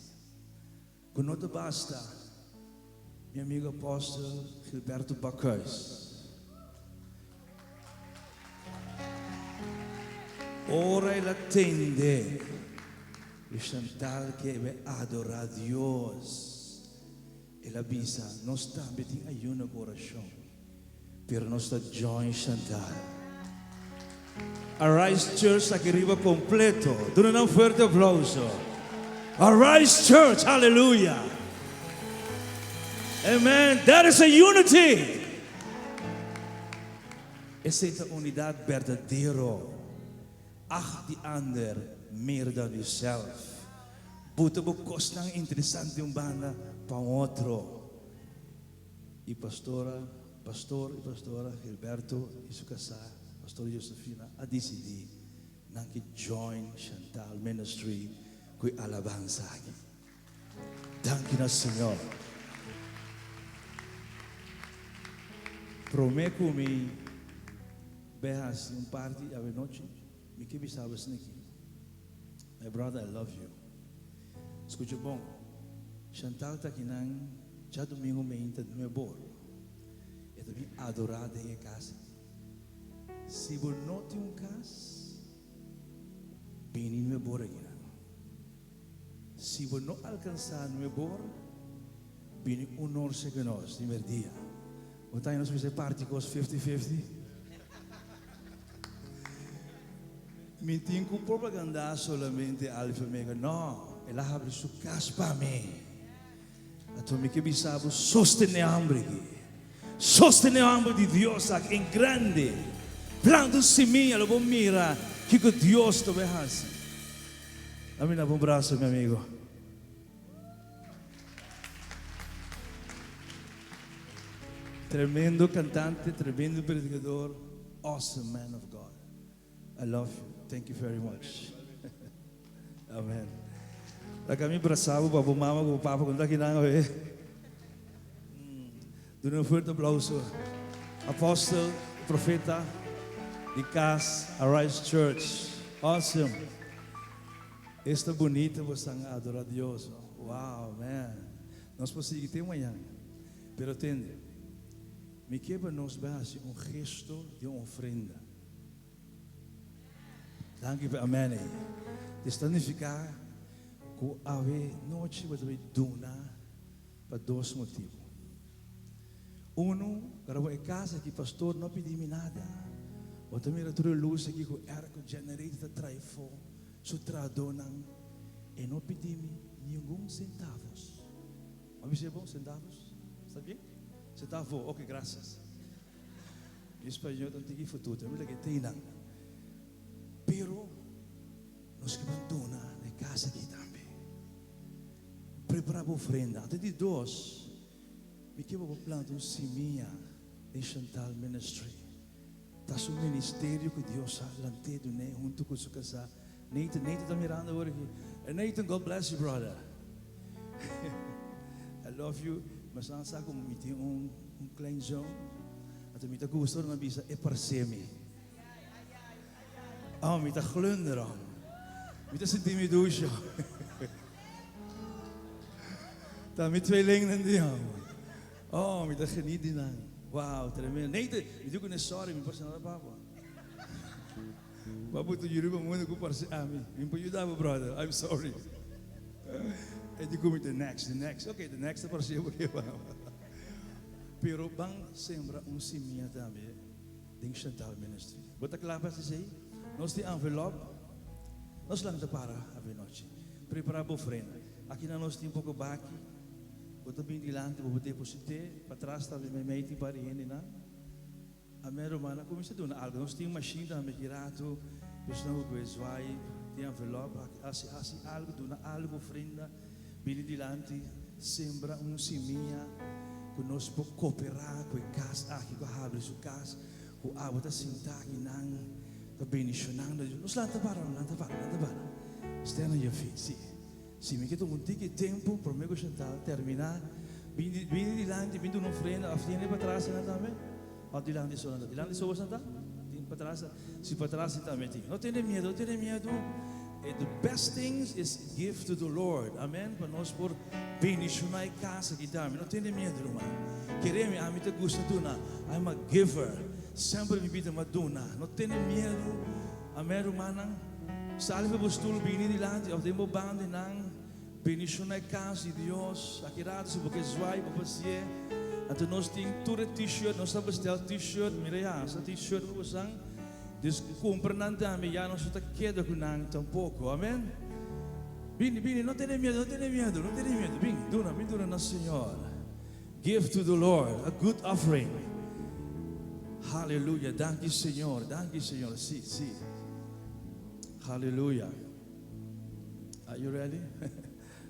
E: Ku no ta basta, mi amigo Apostel Gilberto Bakhuis. Ora el a tende e Chantal ke ebe adorá Dios, el a bisa, Nos tambe tin ayuno ku orashon, pero nos ta join Chantal. Arise Church aki riba completo. Duna nan fuerte aplauso. Arise Church, hallelujah. Amen. That is a unity. Esei ta unidad berdadero. Acht di ander meer dan uself. Buta bo cosnan interesante un banda pa un otro. Y pastora, pastor y pastora Gilberto y su casá, pastora Josefina, a dicidi nan ke join Chantal Ministry cu e alabansa aki. Danki na Señor. Prome cu mi bay haci un party awenochi, mi ke bisa bo esaki, My brother, I love you. Scucha bon, Chantal ta akinan djadomingo meinta nuebor. E ta bin adora den e cas aki. Si bo no tin un cas, bini nuebor akinan. Si bo no alcansa nuebor, bini un or seca nos di merdia. Bo ta nos mester parti cos fifty fifty? Mi tin cu propaganda solamente Alfa Omega. No, el a habri su cas pa mi. Anto mi ke bisa bo, sostene hambre aki. Sostene hambre di Dios aki en grande. Planta un simia, lo bo mira kico Dios ta bay haci. Dame un brazo, mi amigo. Tremendo cantante, tremendo predicador, awesome man of God. I love you. Thank you very much. Amen. Laga mi brasa bo pa bo mama ku bo papa ku no ta akinan awe. Duna un fuerte aplauso. Apostel, profeta di kas Arise Church. Awesome. Esta bunita boso a adora Dios. Wow, man. Nos por sigui te mañan. Pero tende, mi ke pa nos bai hasi un gesto di un ofrenda. Danki pa amen ei. Des ta nifiká ku awe nochi bo ta bai duna pa dos motibu. Unu, ora bo e kas aki pastor no pidi mi nada. Bo ta mira tur e lus aki ku airco generator ta trae fo su trahadónan. E no pidi mi ningun centavos. Bo a bisa bon centavos? Sta bien? Centavo, ok, gracias. Mi español ta un tiki fututo, mi laga e teinan. Pero nos ke ban duna na e kas aki tambe. Prepara bo ofrenda. Anto di dos, mi ke bo planta un simia den Chantal Ministry. Ta su ministerio ku Dios a lant'é dun'é huntu ku su kasá Nathan. Nathan ta mirando awor aki. Nathan, God bless you, brother. I love you. Mas nan sa ku mi tin un un klein zoon. Anto mi ta gusta ora nan bisa e parse mi. Oh, mi ta glunder om. Mi ta sinti mi dusha. Ta mi tweelingnan di om. Oh, mi ta geniet di nan. Wow, tremendo. Nathan, mi di ku ne sorry, mi parse nada papa. Bo a buta yu riba mundu ku parse ami. Mi por yuda bo, brother. I'm sorry. E di ku mi the next, the next. Ok, the next ta parse bo ke Pero ban sembra un simia tambe den Chantal Ministry. Bo ta kla pa hasi esei? Nos tin envelop. Nos lanta para avenochi. Prepara bo ofrenda. Aki nan nos tin poko baki. Bo ta bin dilanti, bo por deposit'é. Patras tambe meimei tin par di hendenan. Amen ruman, a kuminsá duna algu. Nos tin mashin tambe ki ratu, personan ku kue zwaai, tin envelop, hasi hasi algu, duna algu, ofrenda, bini dilanti, sembra un simia ku nos por koperá ku e kas aki ku a habri su kas, ku abo ta sintá aki nan ta bendishonando. Nos lanta para, lanta para, lanta para. Stand on your feet, si. Si mi ke tuma un tiki tempu prome ku Chantal terminá, bini bini dilanti, bin duna ofrenda òf tin hende patras einan tambe? Òf dilanti so nan ta? Dilanti so boso nan ta? Tin patras? Si patras tin tambe tin. No tene miedu, no tene miedu. E the best things is give to the Lord. Amen. Pa nos por bendishoná e kas aki tambe. No tene miedu, ruman. Kere mi, ami ta gusta duna. I'm a giver. Semper mi bida mi a duna. No tene miedu. Amen, rumannan. Sali pa bo stul bini dilanti of den bo bandenan bendiciona e cas di Dios. Aki rato si bo ke zwai bo pasie. Anto nos tin tur e t-shirt, nos ta bestel t-shirt, mira ya, sa t-shirt pa bosan. Dus cumpra nan tambe, ya nos no ta keda cu nan tampoco. Amen. Bini, bini, no tene miedo, no tene miedo, no tene miedo. Bin, duna, bin duna na Señor. Give to the Lord a good offering. Hallelujah. Danki Señor. Danki Señor. Si, si. Hallelujah. Are you ready?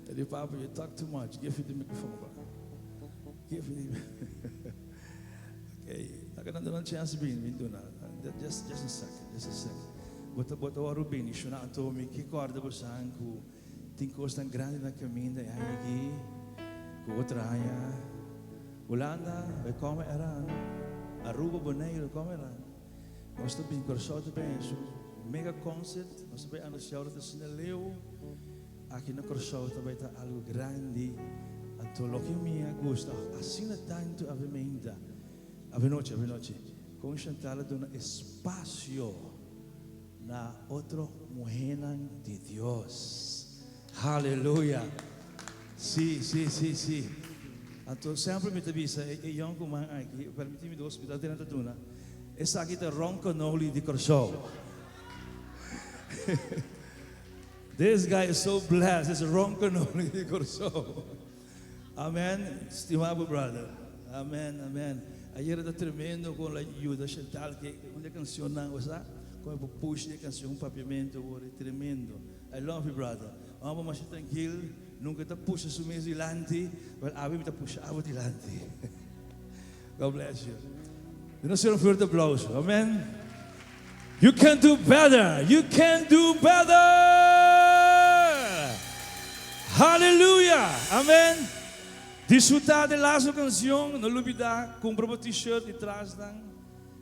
E: Eddie Papa, you talk too much. Give me the microphone. Give me the Okay. Laga nan duna chance bin, bin duna. Just, just a second, just a second. Bota, bota waru bini. Shuna anto mi ki korda bosan ku Tin kosnan grandi na kaminda e aña aki ku otro aña. Hulanda, we kome eran. Aruba, Boneiru, we kome eran. Nos ta bin Kòrsou ta bin su mega concert. Nos ta bai anunsiá ora ta asina leu. Aki na Kòrsou ta bai ta algu grandi. Anto loke mi a gusta asina tantu awe meinta, awe nochi, awe nochi, kon Chantal a duna espasio. Na otro muhénan di Dios. Haleluya! Sí, sí, sí, sí. Anto semper mi ta bisa e e yònkuman aki, permití mi dos minuto, nan ta duna, esaki ta Ron Connolly di Kòrsou. This guy is so blessed, is Ron Connolly di Kòrsou. Amen, stima bo brother. Amen, amen. Ayer ta tremendo con la yuda Chantal ke un de cancionnan, bo sa? Con e bo push e cancion papiamento wor e tremendo. I love you brother. Homber masha trankil, nunca ta pusha su mes dilanti, but awe mi ta pusha abo dilanti. God bless you. Duna Señor un fuerte aplauso. Amen. You can do better, you can do better! Hallelujah! Amen. Disfrutá di e laatste kanshon, no lubidá, kumpra bo t-shirt i tras nan.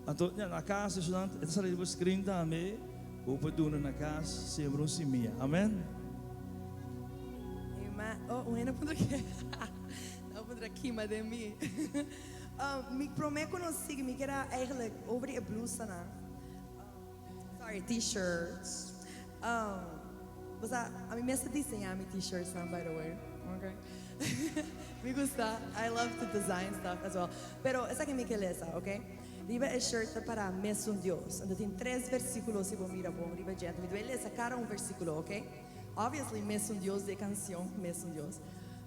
E: Anto, na kas, estudiante, e ta sali riba screen tambe, bo por duna na kas, sembra un simia. Amen.
A: Amen. Oh, un hende puntra ke. No puntra kima den mi. Mi promé ku nos sigui, mi keda eigenlijk over di e blusanan. Sorry, t-shirts. Bo sa, ami mes ta diseñá mi t-shirtsnan, by the way. Okay. Mi gusta, I love to design stuff as well. Pero esaki mi ke lesa, okay? Riba e shirt ta para "Mesun Dios". Anto tin tres versíkulo si bo mira bon riba dje. Anto mi ta bai lesa kada un versíkulo, okay? Obviously, "Mesun Dios" di e kanshon, "Mesun Dios".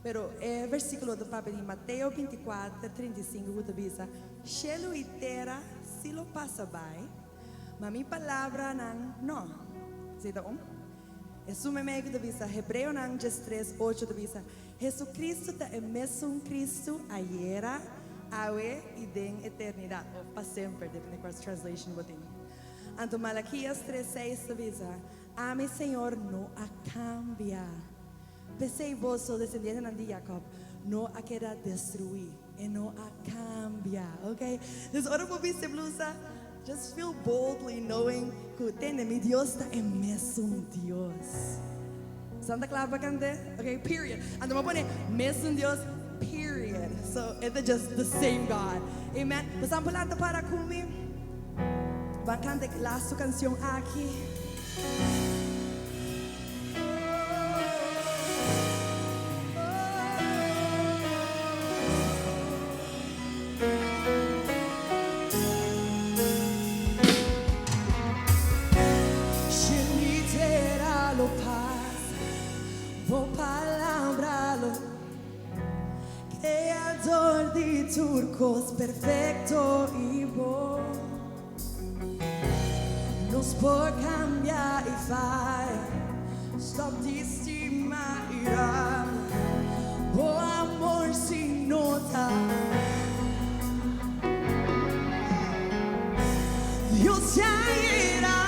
A: Pero e versíkulo ta papia di Mateo 24, 35 ku ta bisa: "Shelu i tera si lo pasa bai, ma mi palabranan no." Esei ta un. Esun meimei ku ta bisa Hebreonan 13, 8 ta bisa: "Jesucristo ta e mesun Cristo ayera, awe i den eternidat", òf pa semper, depende kua translation bo tin. Anto Malakias 3, 6 ta bisa: "Ami Señor no a kambia. P'esei boso, desendientenan di Jacob, no a keda destruí." E no a kambia, ok? Dus ora bo bisti blusa, just feel boldly knowing ku tende mi Dios ta e mesun Dios. Santa kla pa kant'é? Ok, period. Anto mi a pone "Mesun Dios", period. So it's just the same God. Amen. Boso por lanta para ku mi. Ban kanta e last kanshon aki. Shelu i tera lo pasa, bo palabra lo Kreador di tur kos perfekto i bon. Nos por kambia i faya, stòp di stima i rabia, bo amor si no ta. Dios ayera,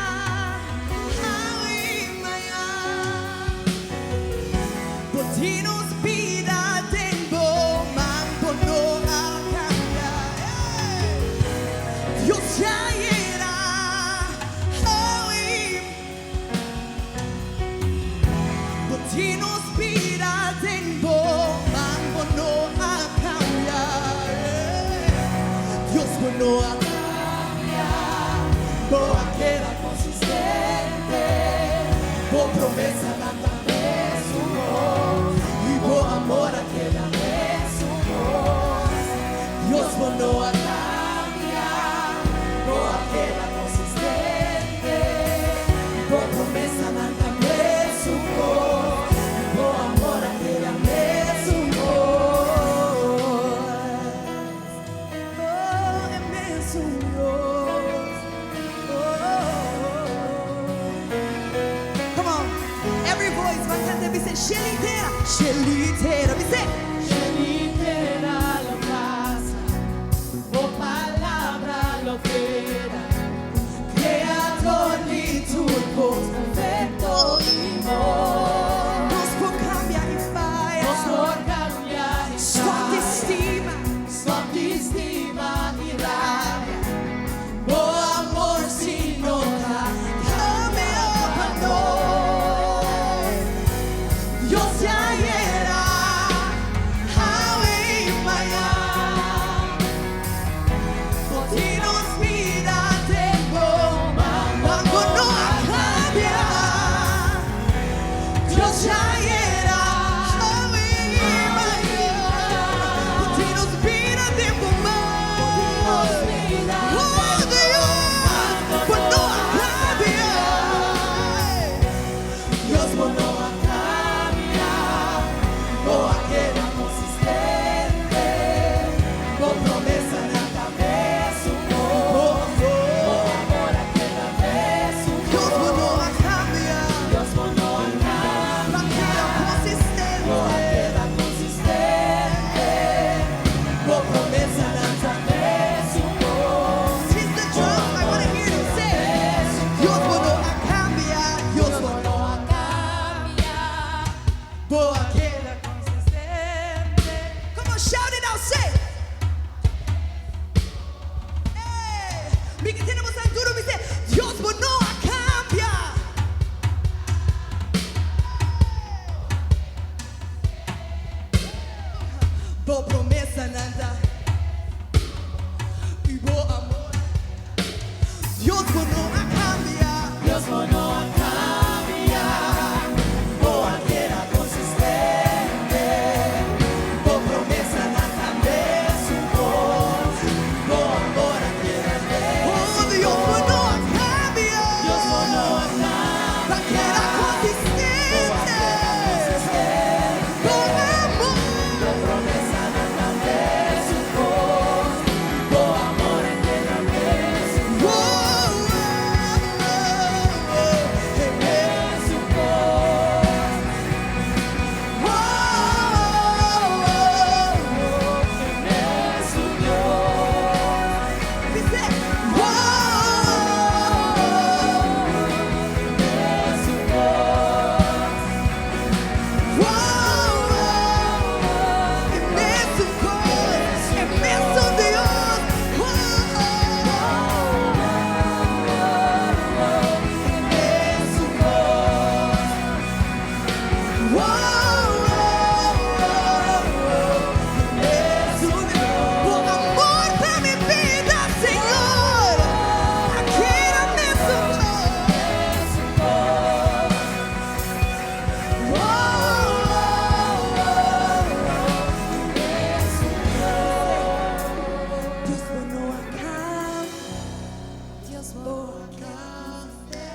A: awe i mañan. Bo tin nos bida den bo man, bo no a kambia. Dios ayera, awe i Bo tin nos bida den bo man, bo no a kambia. Dios, bo no a kambia, bo a keda konsistente, bo promesanan ta mesun, i bo amor a keda mesun. Dios, bo no a kambia, bo a keda konsistente, bo promesanan ta mesun, i bo amor a keda mesun. Oh, e mesun Dios. Oh. Come on. Every voice, ban kanta, bisa: "Shelu i tera, shelu i tera", bisa.
C: Shelu i tera lo pasa, bo palabra lo keda. Kreador di tur kos perfekto i bon.
A: Nos por kambia i faya.
C: Nos por kambia i
A: Stòp di
C: faya.
A: stima.
C: Stòp di stima i rabia. Bo amor si no ta
A: Kambia pa nos. Dios ayera. Bo promesanan ta i bo amor. Dios bo no a kambia. Dios bo no a kambia. Bo a keda konsistente. Bo promesanan ta mesun kos. Bo amor a keda mesun. Oh, Dios bo no a kambia. Dios bo no a kambia. Bo a keda konsistente. Bo amor. Bo promesanan ta mesun kos. Bo amor a keda mesun. Oh, oh, oh, e mesun kos. Oh, oh, oh, e mesun Dios. Dice, oh, oh, e mesun kos. Oh, oh, e mesun kos, e mesun Dios. Oh, oh, oh, e mesun kos. Oh, oh, oh, e mesun Dios. Bo amor pa mi bida, Señor. A keda mesun kos. Oh, oh, oh, Dios bo no a kambia, Dios bo a kambia.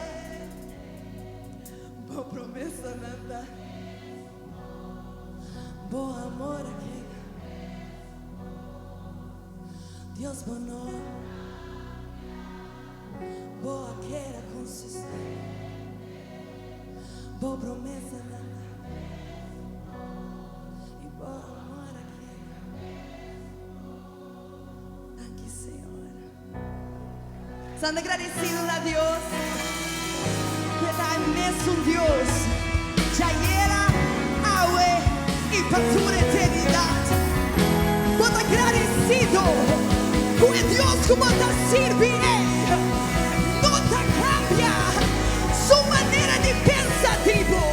A: Bo promesanan ta, bo amor a keda. Dios bo no, bo a keda konsistente. Bo promesanan ta i bo amor a keda. Danki, Señor. Sean agradesido na Dios. Ku ta mesun Dios. Ayera, awe i pa tur eternidat. Bo ta agradesido. Ku Dios ku bo ta sirbi no ta kambia su manera di pensa di bo.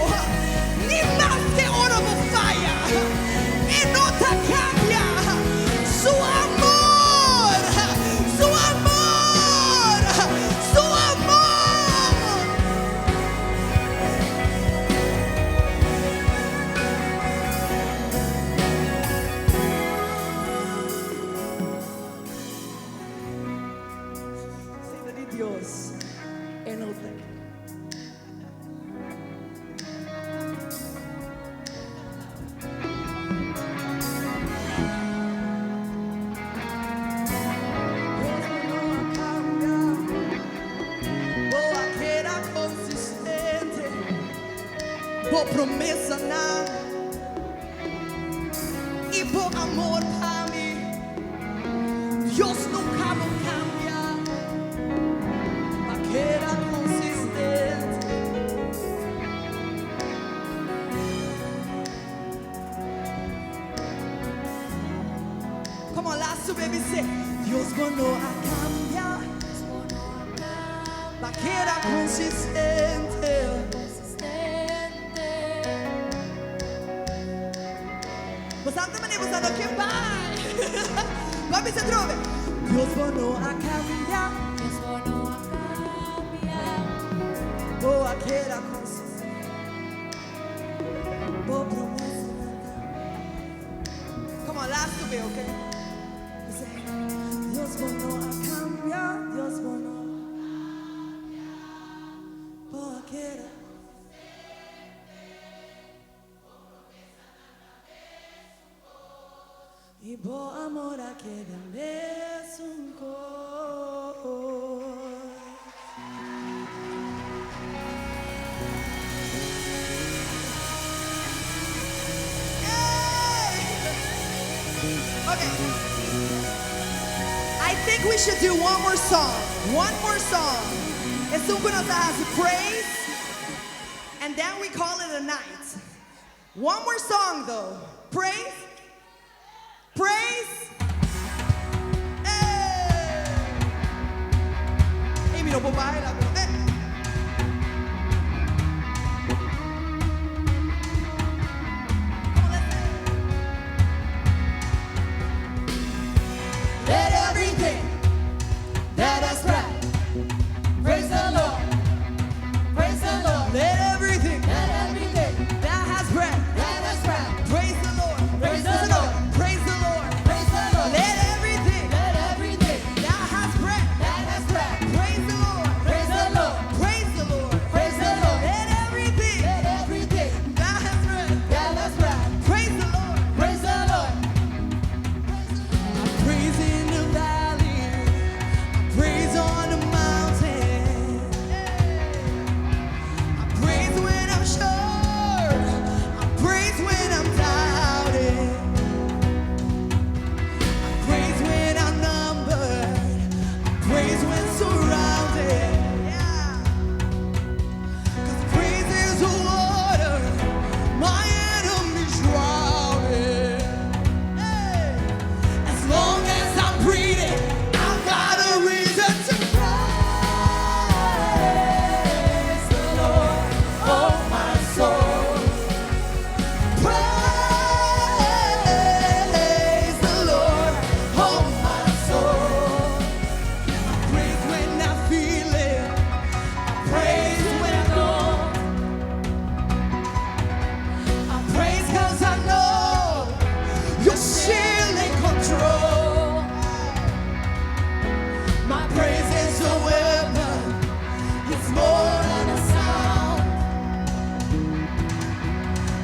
A: Ni maske ora bo faya. E no ta kambia su amor. Su amor. Su amor. Señor di Dios, e no ta. Dios no a kambia, bo a keda konsistente, bo promesanan i bo amor pa mi. Dios nunka bo a kambia, a keda konsistente. Come on, last two baby say, Dios no a kambia, a keda konsistente.
D: Konsistente.
A: Bastante manera, bastante ke bai. Bai bisa trobe. Dios no a kambia,
D: Dios no a kambia.
A: Bo a keda konsistente. Bo promesa. Come on, last two bit, okay? Say, Dios no a kambia, Dios no. Bo a keda. I bo amor a keda mesun kos. Hey! Okay. I think we should do one more song. One more song. Esun ku nos hasi praise. And then we call it a night. One more song though. Praise. Praise. Hey! Hey, mi no por baila, pero eh. Come on, let's.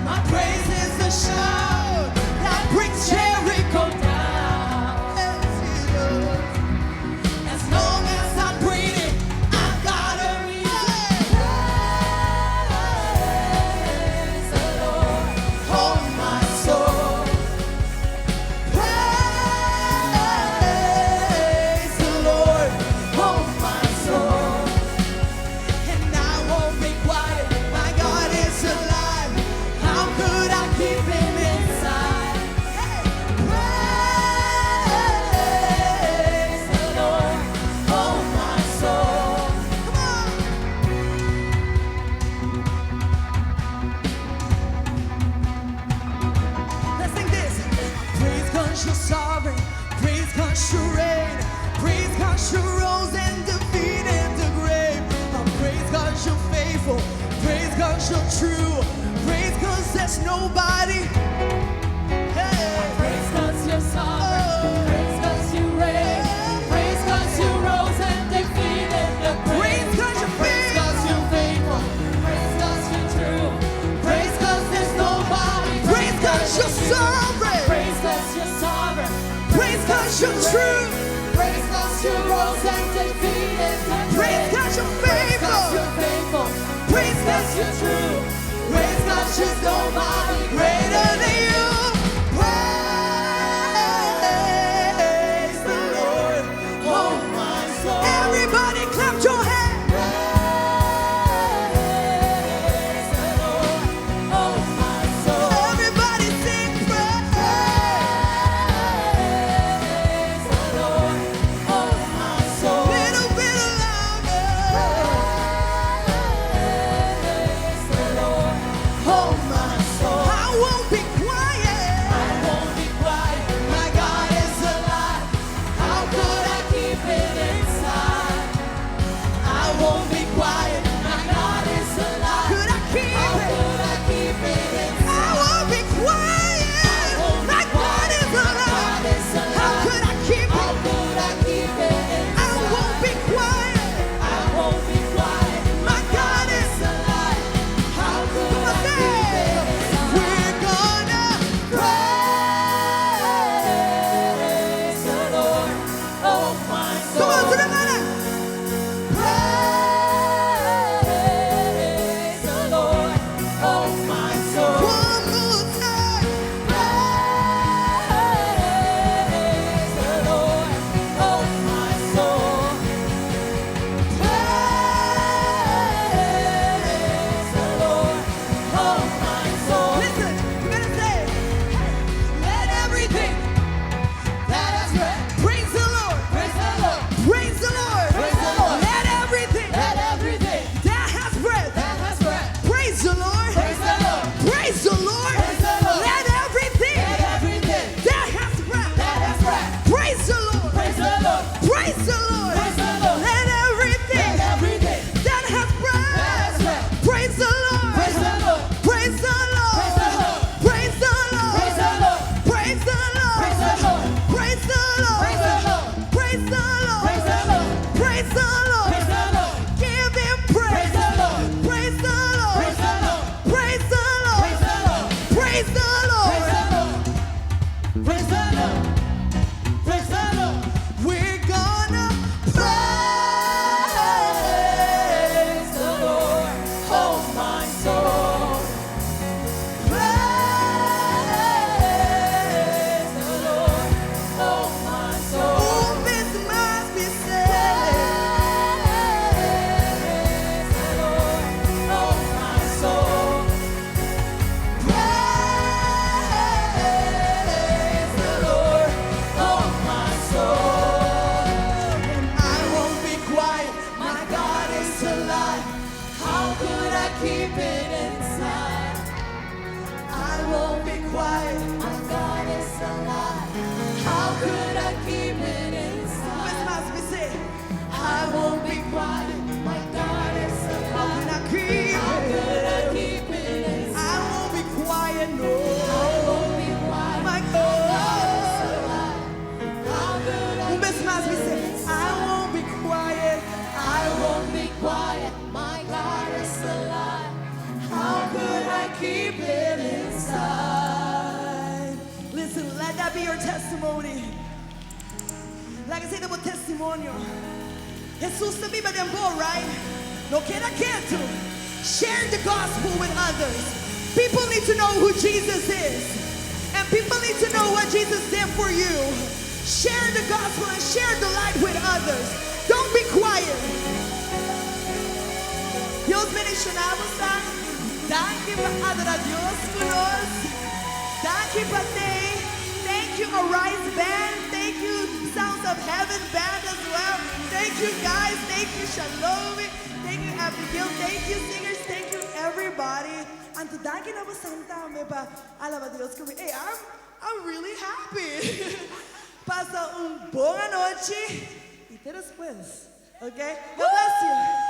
A: My praise is the shout that brings Jericho down. Yes, it does. As long as I'm breathing, I've got a reason. Praise the Lord, oh my soul. Praise the Lord, oh my soul. And I won't be quiet. My God is alive. How could I keep him inside? Hey, praise the Lord, oh my soul. Come on. Let's sing this. Praise 'cause you're sovereign. Praise 'cause you reign. Praise 'cause you rose and defeated the grave. Praise 'cause you're faithful. Praise 'cause you're true. Praise 'cause there's nobody. Hey.
D: Praise 'cause you're sovereign.
A: Oh.
D: Praise 'cause you reign. Praise 'cause you rose and defeated the grave.
A: Praise 'cause you're
D: Praise 'cause you're faithful. Praise 'cause you're true. Praise 'cause there's nobody.
A: Praise 'cause you're sovereign.
D: Praise 'cause you're sovereign.
A: Praise 'cause you're true.
D: Praise 'cause you rose and defeated the grave.
A: Praise 'cause you're
D: Praise 'cause
A: faithful.
D: you're faithful.
A: Praise 'cause
D: 'Cause you're true. Praise 'cause there's nobody
A: greater than you. Praise the Lord, oh
D: my soul.
A: Everybody clap your hands.
D: Praise the Lord, oh my soul.
A: Everybody sing praise.
D: Praise the Lord, oh my soul.
A: Little bit louder.
D: Praise the Lord, oh my soul.
A: I won't be quiet.
D: I won't be quiet.
A: My God is alive.
D: How could I keep it inside?
A: I won't be quiet.
D: My God is alive.
A: Could I keep
D: How
A: it?
D: could I keep it
A: I
D: inside?
A: won't be quiet. My God is alive.
D: God is alive.
A: How could I keep
D: How
A: it?
D: could I keep it
A: I
D: inside?
A: won't be quiet.
D: I won't be quiet.
A: My God is
D: alive. How could
A: Come on,
D: I
A: say
D: keep
A: it.
D: it inside?
A: We're gonna
D: Praise the Lord, oh my soul.
A: Come on, to the man.
D: Praise the Lord, oh my soul.
A: One more time.
D: Praise the Lord, oh my soul. Praise the Lord, oh my soul.
A: Listen, you better say, it. Let everything
D: That has breath,
A: praise the Lord.
D: praise the Lord.
A: Praise the Lord.
D: Praise the Lord.
A: Let everything
D: Let everything
A: that has breath
D: that has breath,
A: praise the Lord.
D: praise the Lord.
A: Praise the Lord.
D: Praise the Lord.
A: Let everything
D: Let everything
A: that has breath
D: that has breath,
A: praise the Lord.
D: praise the Lord.
A: Praise the Lord.
D: Praise the Lord.
A: Let everything
D: Let everything
A: that has breath
D: that has breath,
A: praise the Lord.
D: praise the Lord.
A: Praise the Lord.
D: Praise the Lord.
A: Praise the Lord.
D: Praise the Lord.
A: Praise the Lord.
D: Praise the Lord.
A: Praise the Lord.
D: Praise the Lord.
A: Praise the Lord.
D: Praise the Lord.
A: Praise the Lord.
D: Praise the Lord.
A: Give him praise.
D: Praise the Lord.
A: Praise the Lord.
D: Praise the Lord.
A: Praise the Lord.
D: Praise the Lord.
A: Praise the Lord.
D: Praise the Lord. Praise the Lord. Praise the Lord.
A: We're gonna praise
D: Praise the Lord, oh my soul. Praise the Lord, oh my soul.
A: Oh, this must be said.
D: Praise the Lord, oh my soul. Praise the Lord, oh my soul.
A: And I won't be quiet. My God is alive.
D: How could I keep it inside?
A: I won't be quiet.
D: My God is alive. How could I keep it inside?
A: This must be said.
D: I won't be quiet. My God is
A: How
D: alive.
A: can I keep
D: How
A: it?
D: could I keep it inside?
A: I won't be quiet, no.
D: I won't be quiet.
A: My
D: God
A: God.
D: is alive. How could I
A: Un bes mas,
D: keep
A: mi
D: it
A: say, I
D: inside?
A: won't be quiet.
D: I won't be quiet. My God is alive. How could I keep it
A: that be your testimony. Laga esei ta bo testimonio. Jesus ta biba den bo, right? No keda ketu. Share the gospel with others. People need to know who Jesus is. And people need to know what Jesus did for you. Share the gospel and share the light with others. Don't be quiet. Dios bendishoná boso. Danki pa adorá Dios ku nos. Danki pa Thank you, Arise Band. Thank you, Sounds of Heaven Band as well. Thank you, guys. Thank you, Shalom. Thank you, Abigail. Thank you, singers. Thank you, everybody. Anto danki na boso tambe pa alabá Dios ku mi. Hey, I'm really happy. Pasa un bon nochi i te despues. Okay? God bless you.